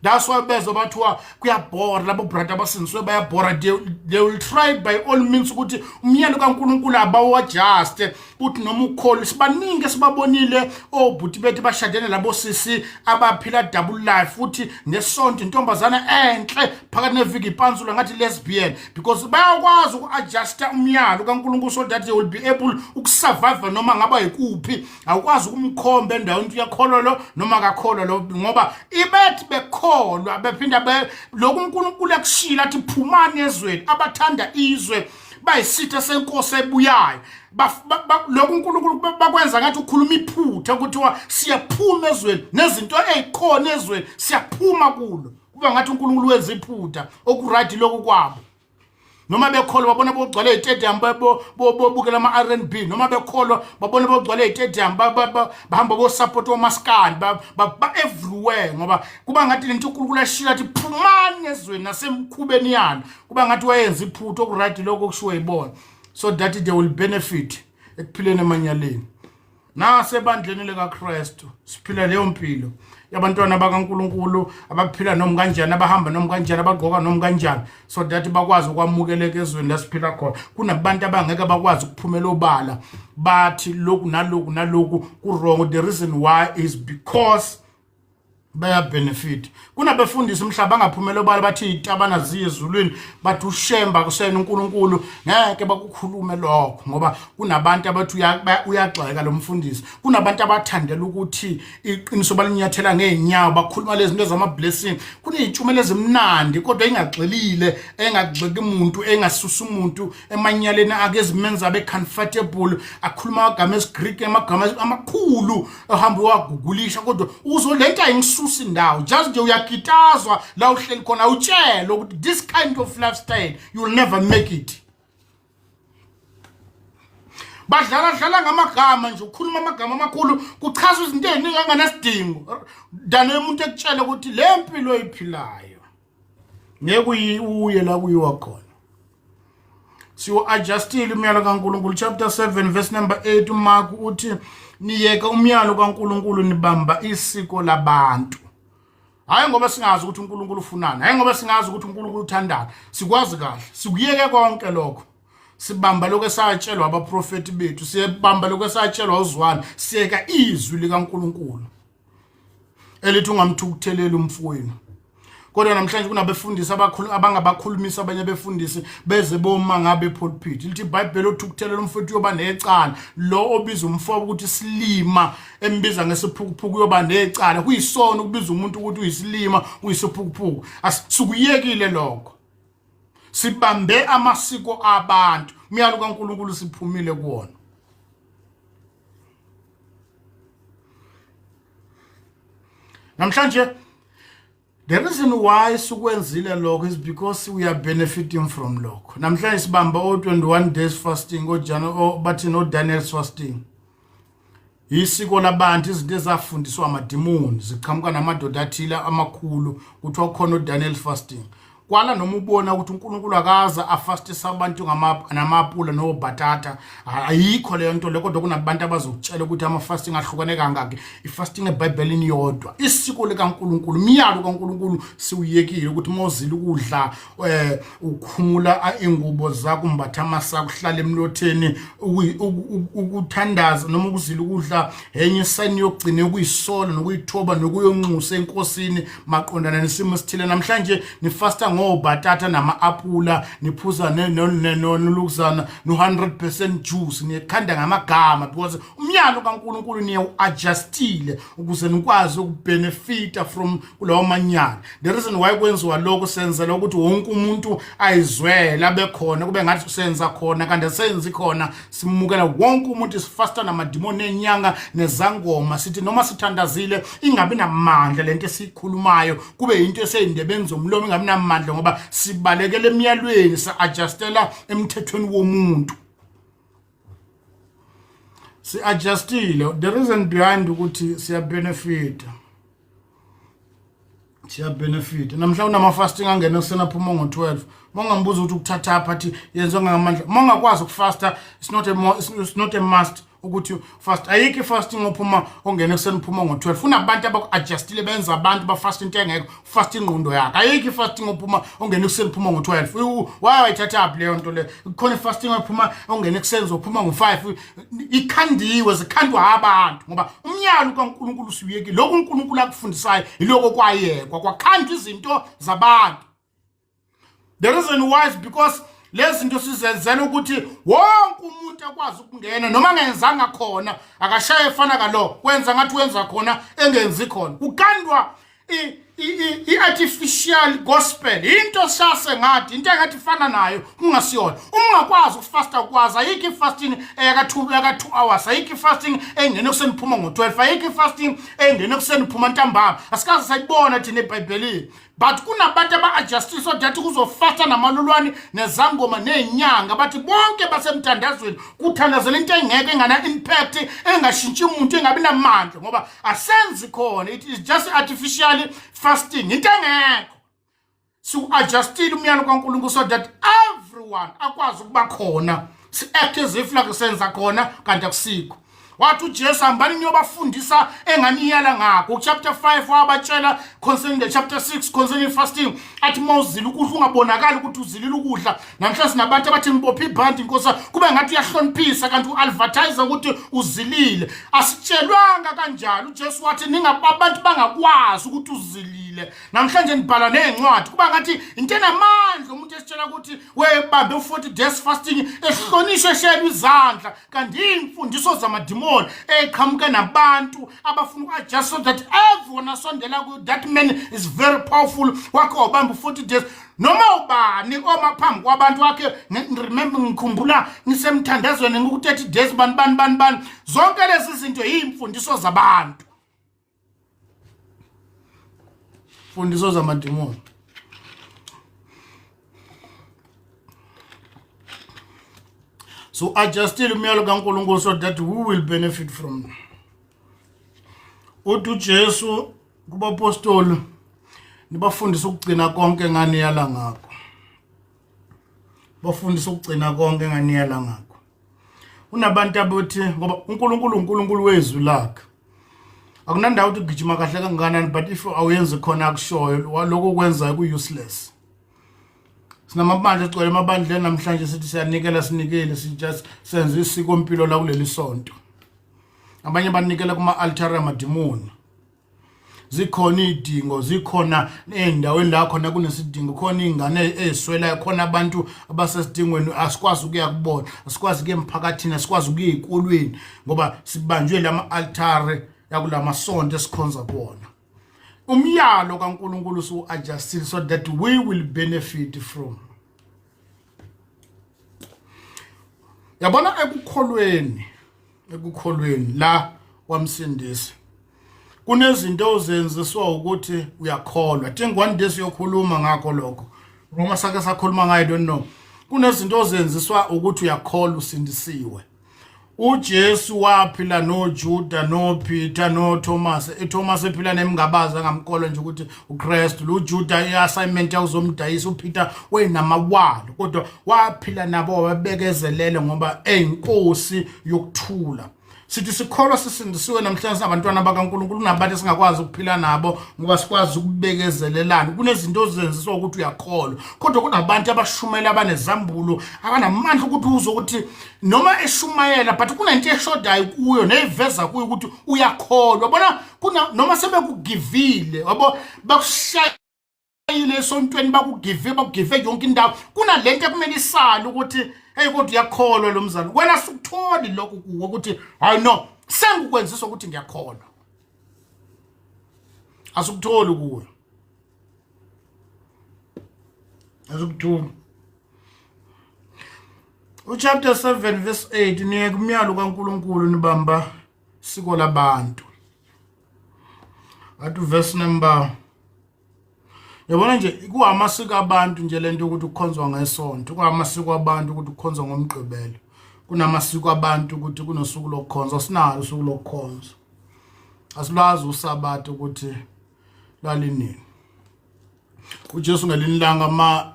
Speaker 1: that's why bezwa bathiwa kuyabhora. Labo brother abasindisiwe bayabhora. They will try by all means ukuthi umyalo kaNkulunkulu abawu-adjuste uthi noma ukholwa. Sibaningi esibabonile obhuti bethu bashadene labo sisi abaphila double life, futhi ngesonto intombazana enhle, phakathi neviki ipansula ngathi lesbian, because bayakwazi uku-adjusta umyalo kaNkulunkulu so that they will be able ukusurvive noma ngaba yikuphi. Awukwazi ukumkhomba endaweni ukuthi uyakholwa lo noma akakholwa lo, ngoba ibethi bekholwa bephinda lokhu uNkulunkulu akushila athi phumani ezweni. Abathanda izwe bayisitha senkosi ebuyayo. Lokhu uNkulunkulu bakwenza ngathi ukhuluma iphutha, kuthiwa siyaphuma ezweni nezinto ezikhona ezweni siyaphuma kulo, kuba ngathi uNkulunkulu wenza iphutha. Okuright lokhu kwabo, noma bekholwa babona bogcwala ey'tedium bobukela ama-R&B, noma bekholwa babona bogcwala ey'tedium bahamba bosupport omaskandi ba-everywhere, ngoba kuba ngathi lento uNkulunkulu ashila athi phumani ezweni nasemkhubeni yalo, kuba ngathi wayenza iphutha. Okuright lokho okushiwo yibona so that they will benefit ekuphileni emanyaleni. Nasebandleni likaKristu siphila leyo mpilo yabantwana bakaNkulunkulu abaphila noma kanjani, abahamba noma kanjani, abagqoka noma kanjani, so that bakwazi ukwamukeleka ezweni lasiphila khona. Kunabantu abangeke bakwazi ukuphumela obala bathi lokhu naloku naloku ku-wrong. The reason why is because bayabenefit. Kunabefundisi umhlaba angaphumela obala bathi itabana ziye ezulwini, bathi ushemba kusena uNkulunkulu, ngeke bakukhulume lokho ngoba kunabantu abathi uyagxeka lo mfundisi. Kunabantu abathandela ukuthi iqiniso balinyathela ngeenyawo, bakhuluma lezi zinto zama blessing. Kuney'ntshumelo ezimnandi kodwa engagxilile, engagxeki umuntu, engasusa umuntu emanyaleni ake, ezimenza abe comfortable. Akhuluma amagama esiGreek, amagama amakhulu ohamba uwagugulisha, kodwa uzolento ayingisusa indawo. Just nje uyagitazwa la uhleli khona, utshelwe ukuthi this kind of lifestyle you will never make it. Badlala dlala ngamagama nje, ukhuluma amagama amakhulu kuchaza izinto eziningi angenasidingo than umuntu ekutshela ukuthi le mpilo oyiphilayo ngeke uye la kuyiwa khona. Siwu-adjustile umyalo kaNkulunkulu. Chapter 7 verse number 8, uMark uthi niyeke umyalo kaNkulunkulu nibamba isiko labantu. Hayi ngoba singazi ukuthi uNkulunkulu ufunani, hayi ngoba singazi ukuthi uNkulunkulu uthandani, sikwazi kahle, sikuyeke konke lokho. Sibamba lokho esatshelwa abaprofeti bethu, siyabamba lokho esatshelwa uzwane, siyeka izwi likaNkulunkulu elithi ungamthukutheleli umfowenu. Kodwa namhlanje kunabefundisi abakhulu abangabakhulumisa abanye befundisi beze boma ngabe epulpit. Lithi iBhayibheli othukuthelela umfowethu uyoba necala. Lo obiza umfowabo ukuthi silima, embiza ngesiphukuphuku, uyoba necala. Kuyisono ukubiza umuntu ukuthi uyisilima, uyisiphukuphuku. Asukuyekile lokho, sibambe amasiko abantu, umyalo kaNkulunkulu siphumile kuwona. Namhlanje the reason why sikwenzile lokho is because we are benefiting from lokho. Namhlanje sibamba o-21 days fasting, ojano bathi no-Daniel's fasting, isiko labantu, izinto ezafundiswa amadimoni ziqhamuka namadoda athile amakhulu. Kuthiwa khona uDaniel fasting. Kwala noma ubona ukuthi uNkulunkulu akaza afastisa abantu namapula nobhatata, ayikho leyo nto le, kodwa kunabantu abazokutshela ukuthi ama-fasting ahlukane kangaki. I-fasting eBhayibhelini yodwa, isiko likaNkulunkulu, umyalo kaNkulunkulu siwuyekile ukuthi uma uzila ukudla ukhumula ingubo zakho, umbatha amasaka, uhlala emlotheni, ukuthandaza noma ukuzila ukudla enye isayini yokugcina yokuyisola nokuyithoba nokuyonxusa enkosini maqondana nesimo esithile. Namhlanje nifasta ngobhatata nama-apula, niphuza nolukuzana no-100% juice, niyekhanda ngamagama because umyalo kaNkulunkulu niyewu-adjustile ukuze nikwazi ukubenefita from kulawo manyala. The reason why kwenziwa lokho, senzela ukuthi wonke umuntu ayizwele, abe khona, kube ngathi senza khona kanti asenzi khona. Simukela wonke umuntu, sifasta namadimoni enyanga nezangoma, sithi noma sithandazile ingabi namandla lento esiyikhulumayo, kube into eseyindebeni zomlomo, ingabi namandla ngoba sibalekela emyalweni, si-adjustela emthethweni womuntu, si-adjustile. The reason behind ukuthi siyabenefita, siyabenefita. Namhla unama-fasting angena ekuseni aphuma ngo-12. Uma ungambuza ukuthi ukuthatha apha, athi yenziwa ngamandla. Uma ungakwazi ukufasta, it's not a must ukuthi fast. Ayikho i-fasting ophuma ongena ekuseni uphuma ngo-12. Kunabantu abaku-adjustile, benza abantu bafasta into engekho, fast ingqondo yakhe. Ayikho i-fasting ophuma ongena ekuseni uphuma ngo-12. Waye wayithathaphi leyo nto le? Kukhona i-fasting ophuma ongena ekuseni uzophuma ngo-5. Ikhandiwe, zikhandwa abantu ngoba umyalo kaNkulunkulu usuyekile. Lokhu uNkulunkulu akufundisayo yiloko kwayekwa, kwakhandwa izinto zabantu. The reason why is because lezi zinto sizenzela ukuthi wonke umuntu akwazi ukungena, noma angenzanga khona akashaye efana kalo, kwenza ngathi wenza khona engenzi khona. Kukandwa i-artificial gospel, into sase ngathi into engathi ifana nayo kungasiyona. Uma ungakwazi ukufasta, ukwazi, ayikho i-fasting eyaka 2 hours, ayikho i-fasting engena ekuseni phuma ngo-12, ayikho i-fasting engena ekuseni phuma ntambama. Asikaze sayibona thina eBhayibhelini, but kunabantu aba-adjustile so that kuzofasta namalulwane nezangoma ney'nyanga, bathi bonke basemthandazweni, kuthandazela into engeke, engana-impact, engashintshi umuntu, engabi namandla ngoba asenzi khona. It is just artificially fasting, into engekho. Siwu-adjustile umyalo kaNkulunkulu so that everyone akwazi ukuba khona, si-act as if like senza khona kanti akusikho. Wathi uJesu, hambani niyobafundisa enganiyala ngakho. Chapter 5 wabatshela concerning the chapter 6 concerning fasting, athi uma uzila ukudla ungabonakali ukuthi uzilile ukudla. Namhlanje sinabantu abathi ngibophe ibhandi inkosi, kube ngathi uyahloniphisa kanti u-advertise ukuthi uzilile. Asitshelwanga kanjalo. UJesu wathi abantu bangakwazi ukuthi uzilile. Namhlanje nibhala ney'ncwadi, kuba ngathi into enamandla, umuntu esitshela ukuthi webambe u-40 days fasting, ehlonishwe, eshelwa izandla, kanti iy'mfundiso zamadimoni eqhamuke nabantu abafuna uku-adjust so that everyone asondela ku that man is very powerful, wakhe wabamba u-40 days. Noma ubani oma phambi kwabantu wakhe, remember, ngikhumbula ngisemthandazweni ngiku-30 days, bani bani bani bani. Zonke lezi zinto yiy'mfundiso zabantu, fundiso zamadimoni. So adjustile umyalo kaNkulunkulu so that we will benefit from. Uthi uJesu kubapostoli, nibafundise ukugcina konke enganiyala ngakho, bafundise ukugcina konke enganiyala ngakho. Unabantu abathi ngoba uNkulunkulu uNkulunkulu wezwi lakhe, akunandawo ukuthi ugijima kahle kangakanani, but if awuyenzi khona akushoyo, lokho okwenzayo ku-useless. Sinamabandla, sigcwele emabandleni namhlanje, sithi siyanikela, sinikele, si just senze isiko mpilo la kuleli sonto. Abanye banikela kuma-altare amadimoni. Zikhona iy'dingo, zikhona ey'ndaweni la khona kunesidingo khona, iy'ngane ey'swelayo khona, abantu abasesidingweni, asikwazi ukuya kubona, asikwazi ukuya emphakathini, asikwazi ukuya ey'kolweni ngoba sibanjwe lama-altare yakulamasonto esikhonza kuwona. Umyalo kaNkulunkulu siwu-adjustile so that we will benefit from. Yabona, ekukholweni la kwamsindisi kunezinto ozenziswa ukuthi uyakholwa. Think one day siyokhuluma ngakho lokho, noma sake sakhuluma ngayo, I don't know. Kunezinto ozenziswa ukuthi uyakholwa, usindisiwe. uJesu waphila noJuda noPeter noThomas. EThomas ephila nemngabaza ngamkolo nje ukuthi uKristu lo Juda iassignment yawuzomdayisa uPeter wenamawalo, kodwa waphila nabo wabekezelele ngoba eyinkosi yokuthula. Sithi sikholwa sisindisiwe namhlanje singabantwana bakaNkulunkulu, kunabantu esingakwazi ukuphila nabo ngoba sikwazi ukubekezelelana. Kunezinto ozenziswa ukuthi uyakholwa, kodwa kunabantu abashumela abanezambulo abanamandla ukuthi uzwe ukuthi noma eshumayela but kunento eshodayo kuyo neyiveza kuyo ukuthi uyakholwa. Bona kuna noma sebekugivile wabo bakushaya ile esontweni bakugive bakugive yonke indawo, kunalento ekumele isale ukuthi hey kodwa uyakholwa lo mzali wena. Sukutholi lokho kuwe ukuthi hayi no sengikwenzisa ukuthi ngiyakholwa, asikutholi kuwe, asikutholi. Uchapter 7 verse 8, niye kumyalo kaNkuluNkulu nibamba siko labantu. Athi verse number, yabona nje kuwamasiko abantu nje lento ukuthi kukhonzwa ngesonto, kuwamasiko abantu ukuthi kukhonzwa ngomgqibelo, kunamasiko abantu ukuthi kunosuku lokukhonza. Sinalo usuku lokukhonza, asilwazi usabatha ukuthi lwalinini. uJesu ngelinye ilanga ma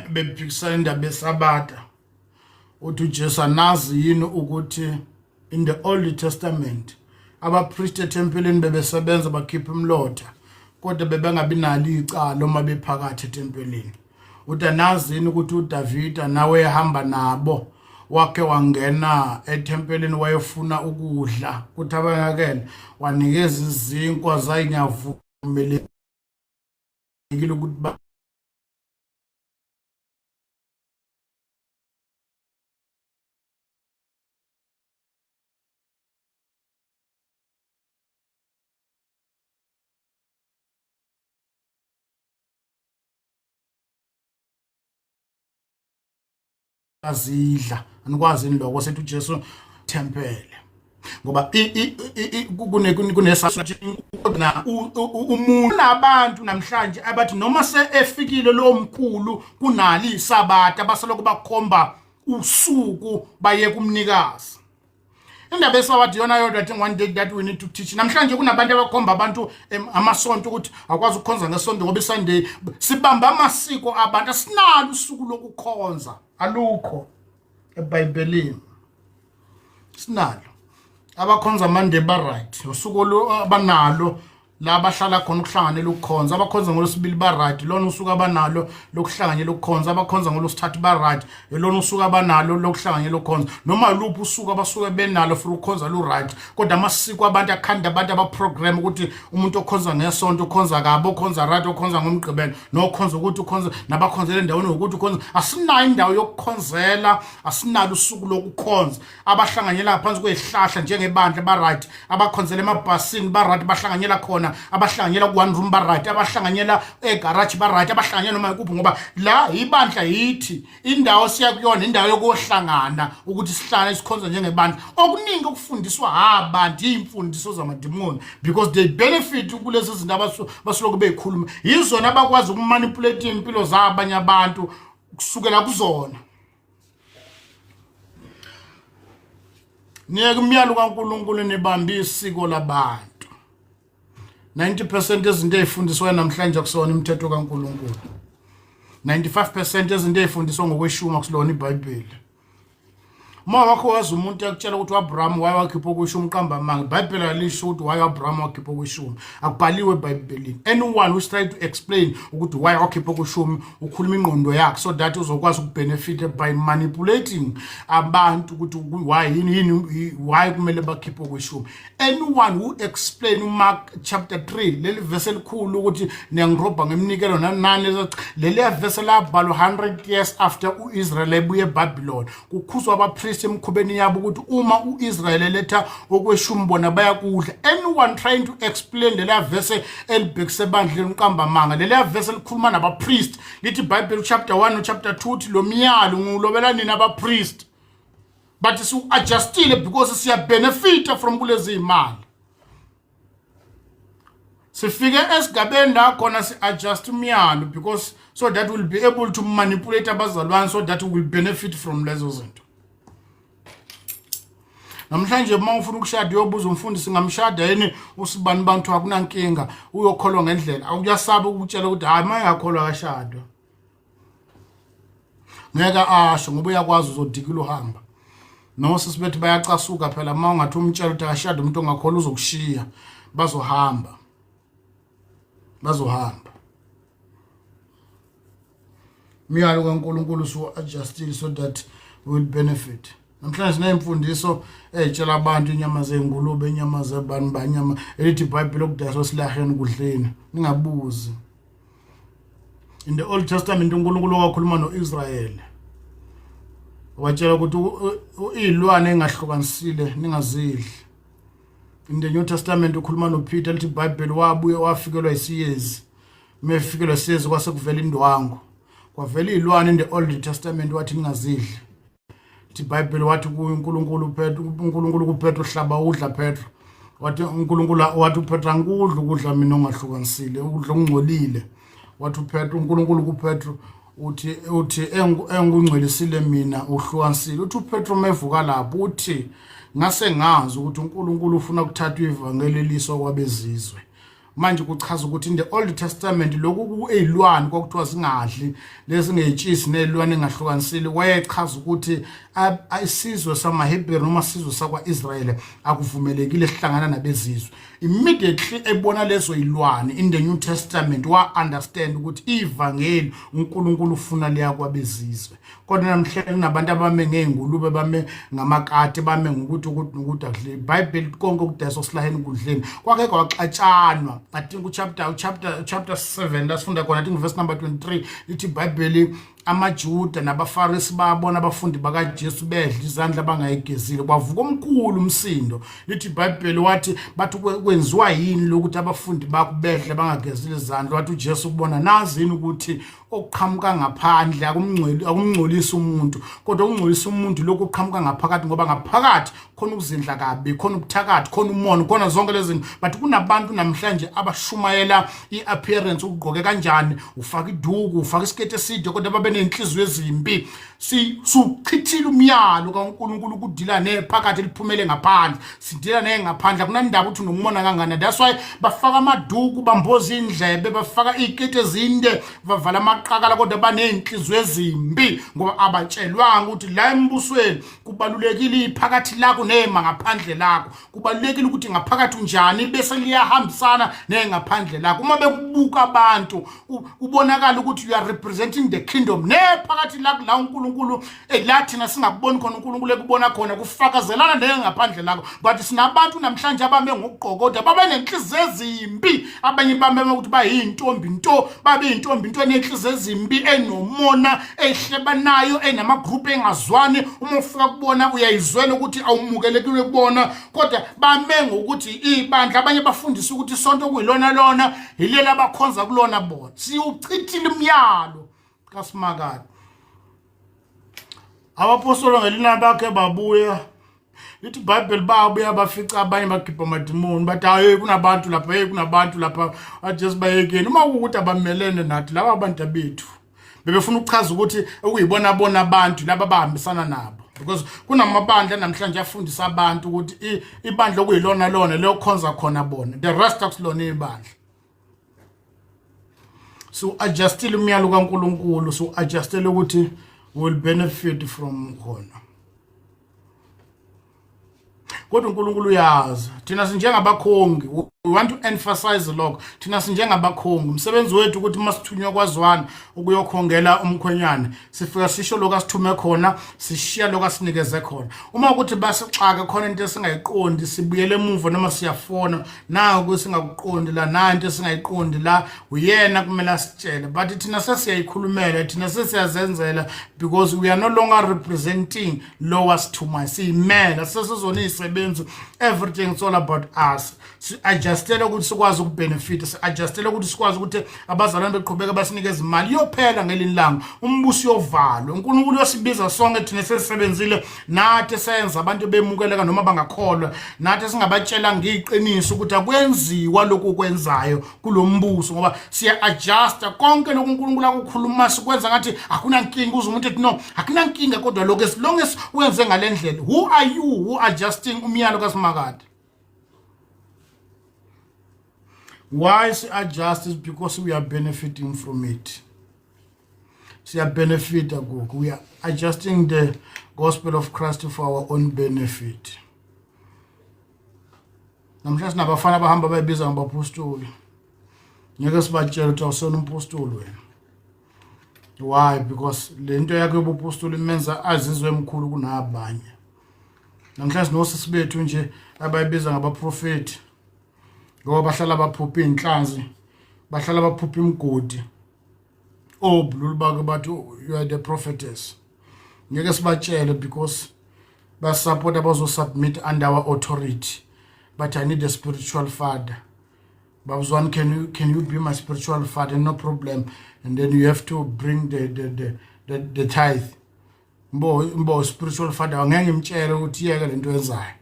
Speaker 1: bephikisana indaba yesabatha, uthi uJesu, anazi yini ukuthi in the Old Testament abapriest ethempelini bebesebenza bakhipha imilotha, kodwa bebengabi nalo icala uma bephakathi ethempelini? Uthi anazi yini ukuthi uDavida nawe ehamba nabo wakhe wangena ethempelini wayefuna ukudla kuthabanakele, wanikeza izinkwa zayingavumelekile ukuthi azidla? Anikwazi yini lokho? Sethi uJesu tempele ngoba na umuntu nabantu namhlanje abathi noma se efikile lo mkhulu kunali isabatha, basoloko bakhomba usuku baye kumnikazi. Indaba esawathi yona yodwa, I think one day that we need to teach. Namhlanje kunabantu abakhomba abantu amasonto ukuthi akwazi ukukhonza ngesonto ngoba iSunday. Sibamba amasiko abantu, asinalo usuku lokukhonza, alukho eBhayibhelini sinalo. Abakhonza Monday ba right, usuku abanalo la bahlala khona ukuhlanganela ukukhonza. Abakhonza ngolwesibili ba right, lona usuku abanalo lokuhlanganyela ukukhonza. Abakhonza ngolwesithathu ba right, lona usuku abanalo lokuhlanganyela ukukhonza. Noma luphi usuku abasuke benalo for ukukhonza lu right, kodwa amasiko abantu akhanda abantu abaprogram ukuthi umuntu okhonza ngesonto ukhonza kabi, okhonza right, okhonza ngomgqibelo nokhonza ukuthi ukhonza nabakhonzela endaweni yokuthi ukhonza. Asinayo indawo yokukhonzela, asinalo usuku lokukhonza. Abahlanganyela phansi kwezihlahla njengebandla ba right, abakhonzela emabhasini ba right, bahlanganyela khona, abahlanganyela ku one room ba right, abahlanganyela egarage ba right, abahlanganyela noma ikuphi, ngoba la ibandla yithi indawo siya kuyona, indawo yokuhlangana ukuthi sihlale sikhonza njengebandla. Okuningi okufundiswa abantu imfundiso zamadimoni because they benefit kulezi zinto abasuke beyikhuluma, yizona abakwazi ukumanipulate impilo zabanye abantu kusukela kuzona. Niyeke umyalo kaNkulunkulu nibambe isiko labantu. 90% ezinto ezifundiswa namhlanje akusona imithetho kaNkulunkulu. 95% ezinto ezifundiswa ngokweshumi akusilona iBhayibheli. Uma wakho wazi umuntu yakutshela ukuthi uAbraham waye wakhipha okweshumi, uqamba amanga. IBhayibheli alisho ukuthi waye uAbraham wakhipha okweshumi, akubhaliwe eBhayibhelini. Anyone who's trying to explain ukuthi why wakhipha okweshumi ukhuluma ingqondo yakhe so that uzokwazi ukubenefit by manipulating abantu ukuthi why yini yini why kumele bakhiphe okweshumi. Anyone who explain uMark chapter 3, leli verse elikhulu ukuthi niyangirobha ngeminikelo nani nani, leli verse labhalwa 100 years after uIsrael ebuye eBabylon. Kukhuzwa abapriest emkhubeni yabo ukuthi uma uIsrael eletha okweshumi bona bayakudla. Anyone trying to explain leli verse elibhekise ebandleni uqamba amanga. Leli verse elikhuluma nabapriest, lithi iBhayibheli chapter 1 no chapter 2 uthi lo myalo ngiwulobela nina abapriest, but siwu-adjustile because siyabenefita from kulezi imali. Sifike esigabeni la khona si-adjust umyalo because so that we'll be able to manipulate abazalwane so that we will benefit from lezo zinto. Namhlanje uma ufuna ukushada uyobuza umfundisi, ngamshada yini usibani bantu, akunankinga, uyokholwa ngendlela. Awuyasaba ukutshela ukuthi hayi, uma engakholwa akashadwa. Ngeke asho ngoba uyakwazi uzodikila uhamba. Nosisi bethu bayacasuka phela uma ungathi umtshela ukuthi akashade umuntu ongakholwa, uzokushiya, bazohamba, bazohamba. Umyalo kaNkulunkulu su-adjustile so that we will benefit. Namhlanje sineyimfundiso ey'tshela abantu inyama zey'ngulube, inyama zebani banyama, elithi iBhayibheli okudayiswa esilaheni kudleni, ningabuzi. In the Old Testament uNkulunkulu wakhuluma no-Israyeli, watshela ukuthi iy'lwane engahlukanisile ningazidli. In the New Testament ukhuluma noPeter, lithi iBhayibheli wabuye wafikelwa isiyezi, mefikelwa isiyezi kwase kuvela indwangu, kwavela iy'lwane in the Old Testament, wathi ningazidli. Lithi iBhayibheli wathi kuNkulunkulu uPetro, uNkulunkulu kuPetro, hlaba udla Petro. Wathi uNkulunkulu, wathi uPetro, angikudla ukudla mina ongahlukanisile, ukudla okungcolile. Wathi uPetro, uNkulunkulu kuPetro uthi engungcwelisile mina uhlukanisile. Uthi uPetro mevuka lapho, uthi ngase ngazi ukuthi uNkulunkulu ufuna ukuthatha ivangeli liso kwabezizwe. Manje kuchaza ukuthi in the Old Testament lokhu kuyilwane kwakuthiwa singadli lezi ngeyitshisi nezilwane engahlukanisile, wayechaza ukuthi isizwe samaHebheru noma isizwe sakwa-Israyeli akuvumelekile sihlangana nabezizwe. Immediately ebona lezo yilwane in the New Testament, wa understand ukuthi ivangeli uNkulunkulu ufuna liya kwabezizwe. Kodwa namhlanje kunabantu abame ngey'ngulube, bame ngamakati, bame ngokuthi ukuthi nokuthi akudle. IBhayibheli konke okudayiswa silaheni kudleni. Kwake kwaxatshanwa, I think uchapter 7 la sifunda khona, I think verse number 23, lithi iBhayibheli amaJuda nabaFarisi babona abafundi bakaJesu bedla izandla bangayigezile, kwavuka omkhulu umsindo. Lithi iBhayibheli wathi bathi kwenziwa yini lokuthi abafundi bakho bedle bangagezile izandla? Wathi uJesu kubona, nazi yini ukuthi okuqhamuka ngaphandle akumngcweli akumngcolisi umuntu, kodwa okungcolisa umuntu lokhu okuqhamuka ngaphakathi, ngoba ngaphakathi khona ukuzindla kabi, khona ubuthakathi, khona umona, khona zonke lezi zinto. But kunabantu namhlanje abashumayela i-appearance, ukugqoke kanjani, ufaka iduku, ufaka isiketi eside, kodwa babe ney'nhliziyo ezimbi. Suchithile umyalo kaNkulunkulu ukudila nephakathi liphumele ngaphandle. Sidila nengaphandle, akunandaba ukuthi unomona kangana. That's why bafaka amaduku, bamboza indlebe, bafaka iy'keti ezinde, bavala amaqakala, kodwa baney'nhliziyo ezimbi, ngoba abatshelwanga ukuthi la embusweni kubalulekile iphakathi lakho nema ngaphandle lakho. Kubalulekile ukuthi ngaphakathi unjani bese liyahambisana nengaphandle lakho. Uma bekubuka abantu ubonakala ukuthi you are representing the kingdom, nephakathi lakho la uNkulunkulu la thina singakuboni khona, uNkulunkulu ekubona khona, kufakazelana nengaphandle lakho. But sinabantu namhlanje abame ngokuqokoda, babe nenhliziyo ezimbi. Abanye bame ukuthi bayintombi nto, babe intombi nto enenhliziyo ezimbi, enomona, ehlebanayo, enamagroup engazwani. Uma ufika kubona uyayizwela ukuthi awumukelekile kubona, kodwa bame ngokuthi ibandla. Abanye bafundisa ukuthi isonto kuyilona lona yilela abakhonza kulona bona. Siwuchithile umyalo kaSimakade. Abapostoli ngelina bakhe babuya, lithi iBhayibheli babuya bafica abanye bakhipha amadimoni, bathi hayi, kunabantu lapha, hey, kunabantu lapha. Athi Jesu, bayekeni, uma kuwukuthi abamelene nathi laba abantu bethu. Bebefuna ukuchaza ukuthi okuyibona bona abantu laba abahambisana nabo, because kunamabandla namhlanje afundisa abantu ukuthi ibandla okuyilona lona leyokhonza khona bona, the rest akusilona ibandla. So adjustile umyalo kaNkuluNkulu, so adjustele ukuthi will benefit from khona, kodwa uNkulunkulu uyazi. Thina sinjengabakhongi, we want to emphasize lokho, thina sinjengabakhongi, umsebenzi wethu ukuthi masithunywa kwazwana ukuyokhongela umkhwenyane, sifika sisho lokho asithume khona, sishiya lokho asinikeze khona. Uma ukuthi basixake khona into esingayiqondi, sibuyele emuva noma siyafona naku singakuqondi la, na into esingayiqondi la, uyena kumele asitshele. But thina sesiyayikhulumela, thina sesiyazenzela, because we are no longer representing lo wasithumayo, siyimela sesizona iy'sebenzi. Everything, it's all about us. Si-adjustile. Si-adjustele ukuthi sikwazi ukubenefita, si-adjustele ukuthi sikwazi ukuthi abazalwane beqhubeka basinikeza imali. Iyophela ngelinye ilanga, umbuso uyovalwa, uNkulunkulu uyosibiza sonke thina sesisebenzile nathi senza abantu bemukeleka noma bangakholwa, nathi singabatshela ngeqiniso ukuthi akwenziwa lokhu kwenzayo kulombuso, ngoba siya adjusta konke lokhu uNkulunkulu akukhuluma, sikwenza ngathi akunankinga. Uze umuntu ethi no, akunankinga, kodwa lokho as long as wenze ngalendlela. Who are you who adjusting umyalo kaSimakade? Why si adjust is because we are benefiting from it. Siyabenefita kukho. We are adjusting the gospel of Christ for our own benefit. Namhlanje sinabafana abahamba bayibiza ngabapostoli, ngeke sibatshele ukuthi awusona umpostoli wena. Why? Because le nto yakhe yobupostoli imenza azizwe emkhulu kunabanye. Namhlanje sinosisi bethu nje abayibiza ngabaprofethi, ngoba bahlala baphupha iy'nhlanzi, bahlala baphupha imigodi, obululu bake bathi, oh, you are the prophetess. Ngeke sibatshele because basupport abazosubmit under our authority, but I need a spiritual father. Babuzwane, can you be my spiritual father? No problem. And then you have to bring the tithe. Mbo spiritual father, angeke ngimtshele ukuthi yeke lento yenzayo.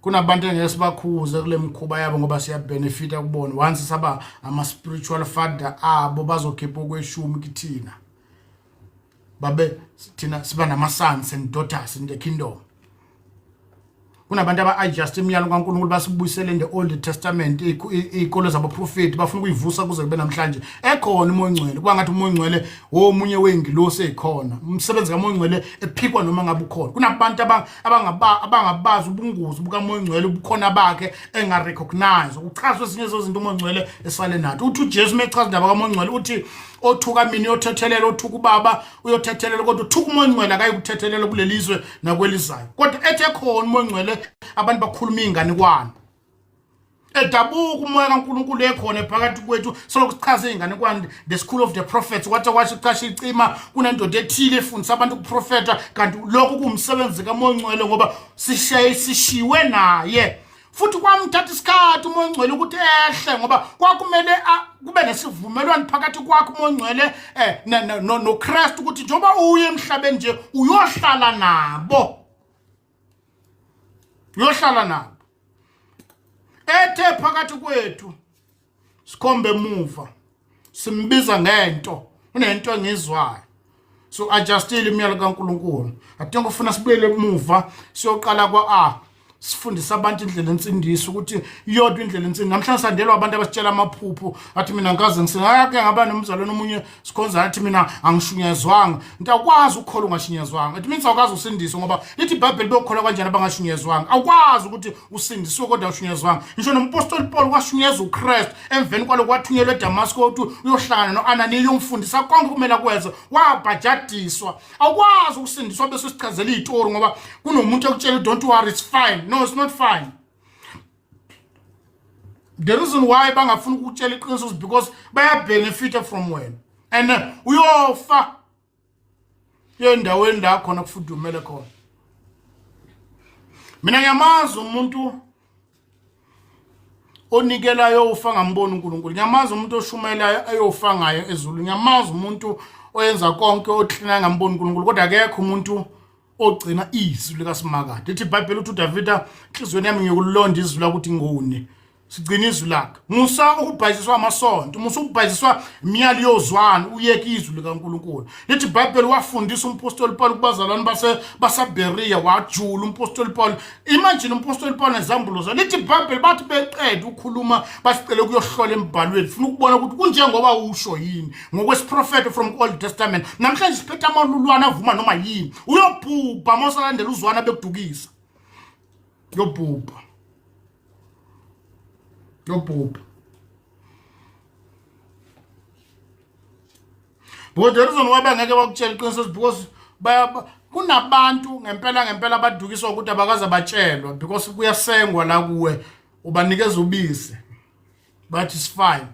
Speaker 1: Kunabantu engeke sibakhuze kule mkhuba yabo ngoba siyabenefita kubona. Once saba ama spiritual father abo, bazokhipha okweshumi kithina, babe thina siba nama sons and daughters in the kingdom. Kunabantu aba-adjust imiyalo kaNkulunkulu, basibuyisele in the Old Testament, iy'kolo zabaprofethi, bafuna ukuyivusa kuze kube namhlanje. Ekhona uMoya Ongcwele, kuba ngathi uMoya Ongcwele womunye wey'ngilosi ey'khona, umsebenzi kaMoya Ongcwele ephikwa noma ngabe ukhona. Kunabantu abangabazi ubungozi bukaMoya Ongcwele, ubukhona bakhe engarecognize. Kuchazwa ezinye zezinto uMoya Ongcwele esale nathi. Uthi uJesu uma echaza indaba kaMoya Ongcwele, uthi othuka mina uyothethelela, othuka ubaba uyothethelela, kodwa uthuka uMoya Ongcwele akayi kuthethelela kulelizwe nakwelizayo. Kodwa ethe khona uMoya Ongcwele, abantu bakhuluma iy'nganekwane, edabuka umoya kaNkulunkulu ekhona phakathi kwethu, solokhu sichaza iy'nganekwane, the school of the prophets. Kwathi kwasho icasha icima, kunendoda ethile efundisa abantu ukuprofetha, kanti lokhu kuwumsebenzi kaMoya Ongcwele, ngoba sishaye sishiwe naye. Futhi kwamthatha isikhathi uMoya Ongcwele ukuthi ehle, ngoba kwakumele kube nesivumelwano phakathi kwakho uMoya Ongcwele noKristu, ukuthi njengoba uye emhlabeni nje uyohlala nabo, uyohlala nabo. Ethe phakathi kwethu sikhombe emuva, simbiza ngento, unento engizwayo. So adjustile imiyalo kaNkulunkulu. Adinga ufuna sibuyele emuva, siyoqala kwa A, sifundisa abantu indlela ensindiso, ukuthi iyodwa indlela ensindiso. Namhlanje sandelwa abantu abasitshela amaphupho, athi mina ngikaze ngisingake ngaba nomzalwane omunye sikhonza, athi mina angishunyezwanga. Into awukwazi ukukholwa ungashunyezwanga, it means awukwazi usindiswe, ngoba lithi iBhayibheli beyokholwa kanjani abangashunyezwanga? Awukwazi ukuthi usindiswe kodwa awushunyezwanga. Ngisho nompostoli Paul washunyezwa uKristu, emveni kwaloko wathunyelwa eDamasco ukuthi uyohlangana no-Ananiya, uyomfundisa konke kumele akwenze, wabhajadiswa. Awukwazi ukusindiswa bese usichazela iy'tori ngoba kunomuntu ekutshela, don't worry, it's fine. No, it's not fine. The reason why bangafuni ukutshela iqiniso is because bayabenefita from wena, and uyofa endaweni la khona kufudumele khona. Mina ngiyamazi umuntu onikelayo ufa ngambona uNkulunkulu, ngiyamazi umuntu oshumayelayo ayofa ngayo ezulu, ngiyamazi umuntu oyenza konke oklina ngambona uNkulunkulu, kodwa akekho umuntu ogcina izwi likaSimakade. Lithi iBhayibheli, uthi uDavida, enhliziyweni yami ngiyokulonda izwi lakuthi ngone. Sigcina izwi lakhe. Musa ukubhayiziswa amasonto, musa ukubhayiziswa imiyalo yozwana, uyeke izwi likaNkulunkulu. Lithi iBhayibheli wafundisa umpostoli Paul kubazalwane base baseBerea, wajula umpostoli Paul. Imagine umpostoli Paul nezambulo zakhe. Lithi iBhayibheli bathi beqeda ukukhuluma, basicele ukuyohlola embhalweni, funa ukubona ukuthi kunjengoba usho yini ngokwesiprofeto from Old Testament. Namhlanje siphethe amalulwana avuma noma yini. Uyobhubha mawusalandela uzwana bekudukisa. Uyobhubha. Uyobhubha. Because the reason why bangeke bakutshela iqiniso is because kunabantu ngempela ngempela abadukiswa ukuthi abakaze batshelwa, because kuyasengwa la kuwe, ubanikeza ubisi, bathi it's fine.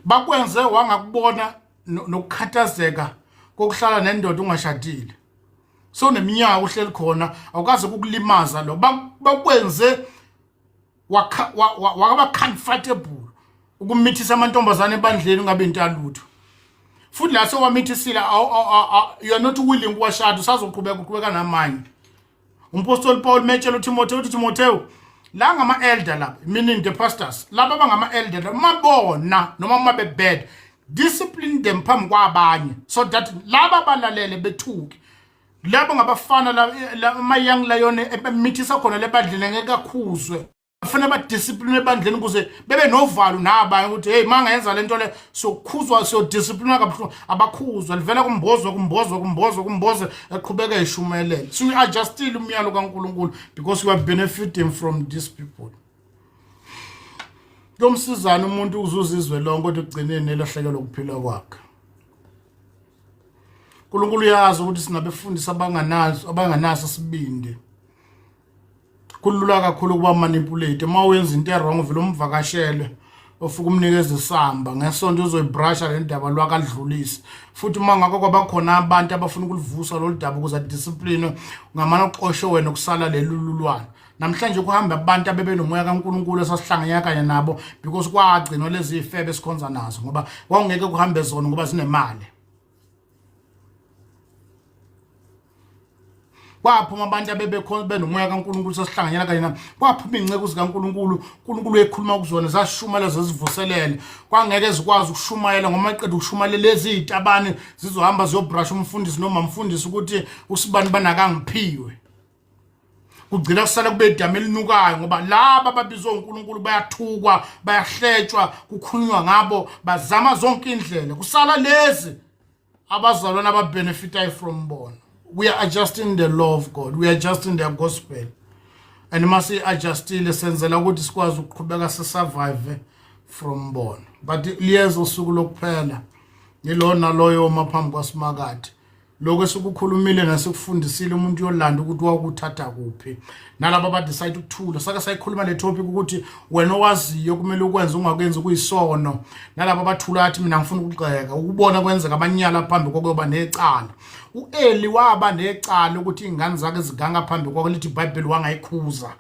Speaker 1: Bakwenze wangakubona nokukhathazeka kokuhlala nendoda ungashadile, so neminyaka uhleli khona, awukaze kukulimaza lo. Bakwenze Wakaba comfortable ukumithisa amantombazane ebandleni ungabe intalutho. Futhi la sowamithisile, you are not willing ukuwashada, usazoqhubeka uqhubeka namanye. Umpostoli Paul metshela uTimotheo uthi, Timotheo, la ngama-elder laba, meaning the pastors laba abangama-elder laba, mabona noma uma bebed, discipline them phambi kwabanye so that laba balalele bethuke. Labo ngabafana ama-young lion emithisa khona lebandleni, ngeke akhuzwe, kufanele badiscipline ebandleni ukuze bebe novalo nabanye ukuthi hey, mangayenza lento le sokukhuzwa, siyodiscipline kabuhlungu. Abakhuzwa, livela kumbozwe, kumbozwe, kumbozwe, kumbozwe, eqhubeka eshumayelele. So we adjustile umyalo kaNkuluNkulu because we are benefiting from these people. Kuyomsizana umuntu uzuza izwe lonke kodwa ekugcineni elahlekelwa ukuphila kwakhe. uNkulunkulu uyazi ukuthi sinabefundisi abanganaso, abanganaso isibindi. Kulula kakhulu ukuba manipulate. Uma wenza into e-wrong, vele umvakashele, ufike umnikeze isamba ngesonto, uzoyibrasha le ndaba lwakadlulise. Futhi uma ngakho kwabakhona abantu abafuna ukulivusa lolu daba ukuze discipline, ungamane uxoshe wena, kusala leli lulwane. Namhlanje kuhamba abantu abebenomoya kaNkuluNkulu esasihlanganyela kanye nabo because kwagcinwa lezi ifebe esikhonza nazo, ngoba kwakungeke kuhambe zona ngoba zinemali. Kwaphuma abantu abebekhona benomoya kaNkuluNkulu sasihlanganyela kanye nabo, kwaphuma iy'nceku zikaNkulunkulu, uNkulunkulu ekhuluma kuzona, zashumayela, zezivuselele. Kwangeke zikwazi ukushumayela ngoba maqeda ukushumayela lezi iy'tabane zizohamba ziyobrasha umfundisi noma mfundisi ukuthi usibani banakangiphiwe. Kugcina kusala kube idama elinukayo ngoba laba ababizwa uNkulunkulu bayathukwa, bayahletshwa, kukhulunywa ngabo, bazama zonke indlela. Kusala lezi abazalwane ababenefitayo from bona. We are adjusting the law of God, we are adjusting the gospel, and masi-adjustile senzela ukuthi sikwazi ukuqhubeka sisurvive from bona. But liyeza usuku lokuphela, ngilona loyo oma phambi kwasimakade. Lokho esikukhulumile nasekufundisile, umuntu uyolanda ukuthi wakuthatha kuphi. Nalabo abadecide ukuthula, sake sayikhuluma le topic ukuthi wena owaziyo kumele ukwenze, ungakwenzi kuyisono. Nalabo abathula athi mina ngifuna ukugxeka ukubona kwenzeka amanyala phambi kokuyoba necala. U-Eli waba necala ukuthi iy'ngane zakhe ziganga phambi kwakho, lithi iBhayibheli wangayikhuza,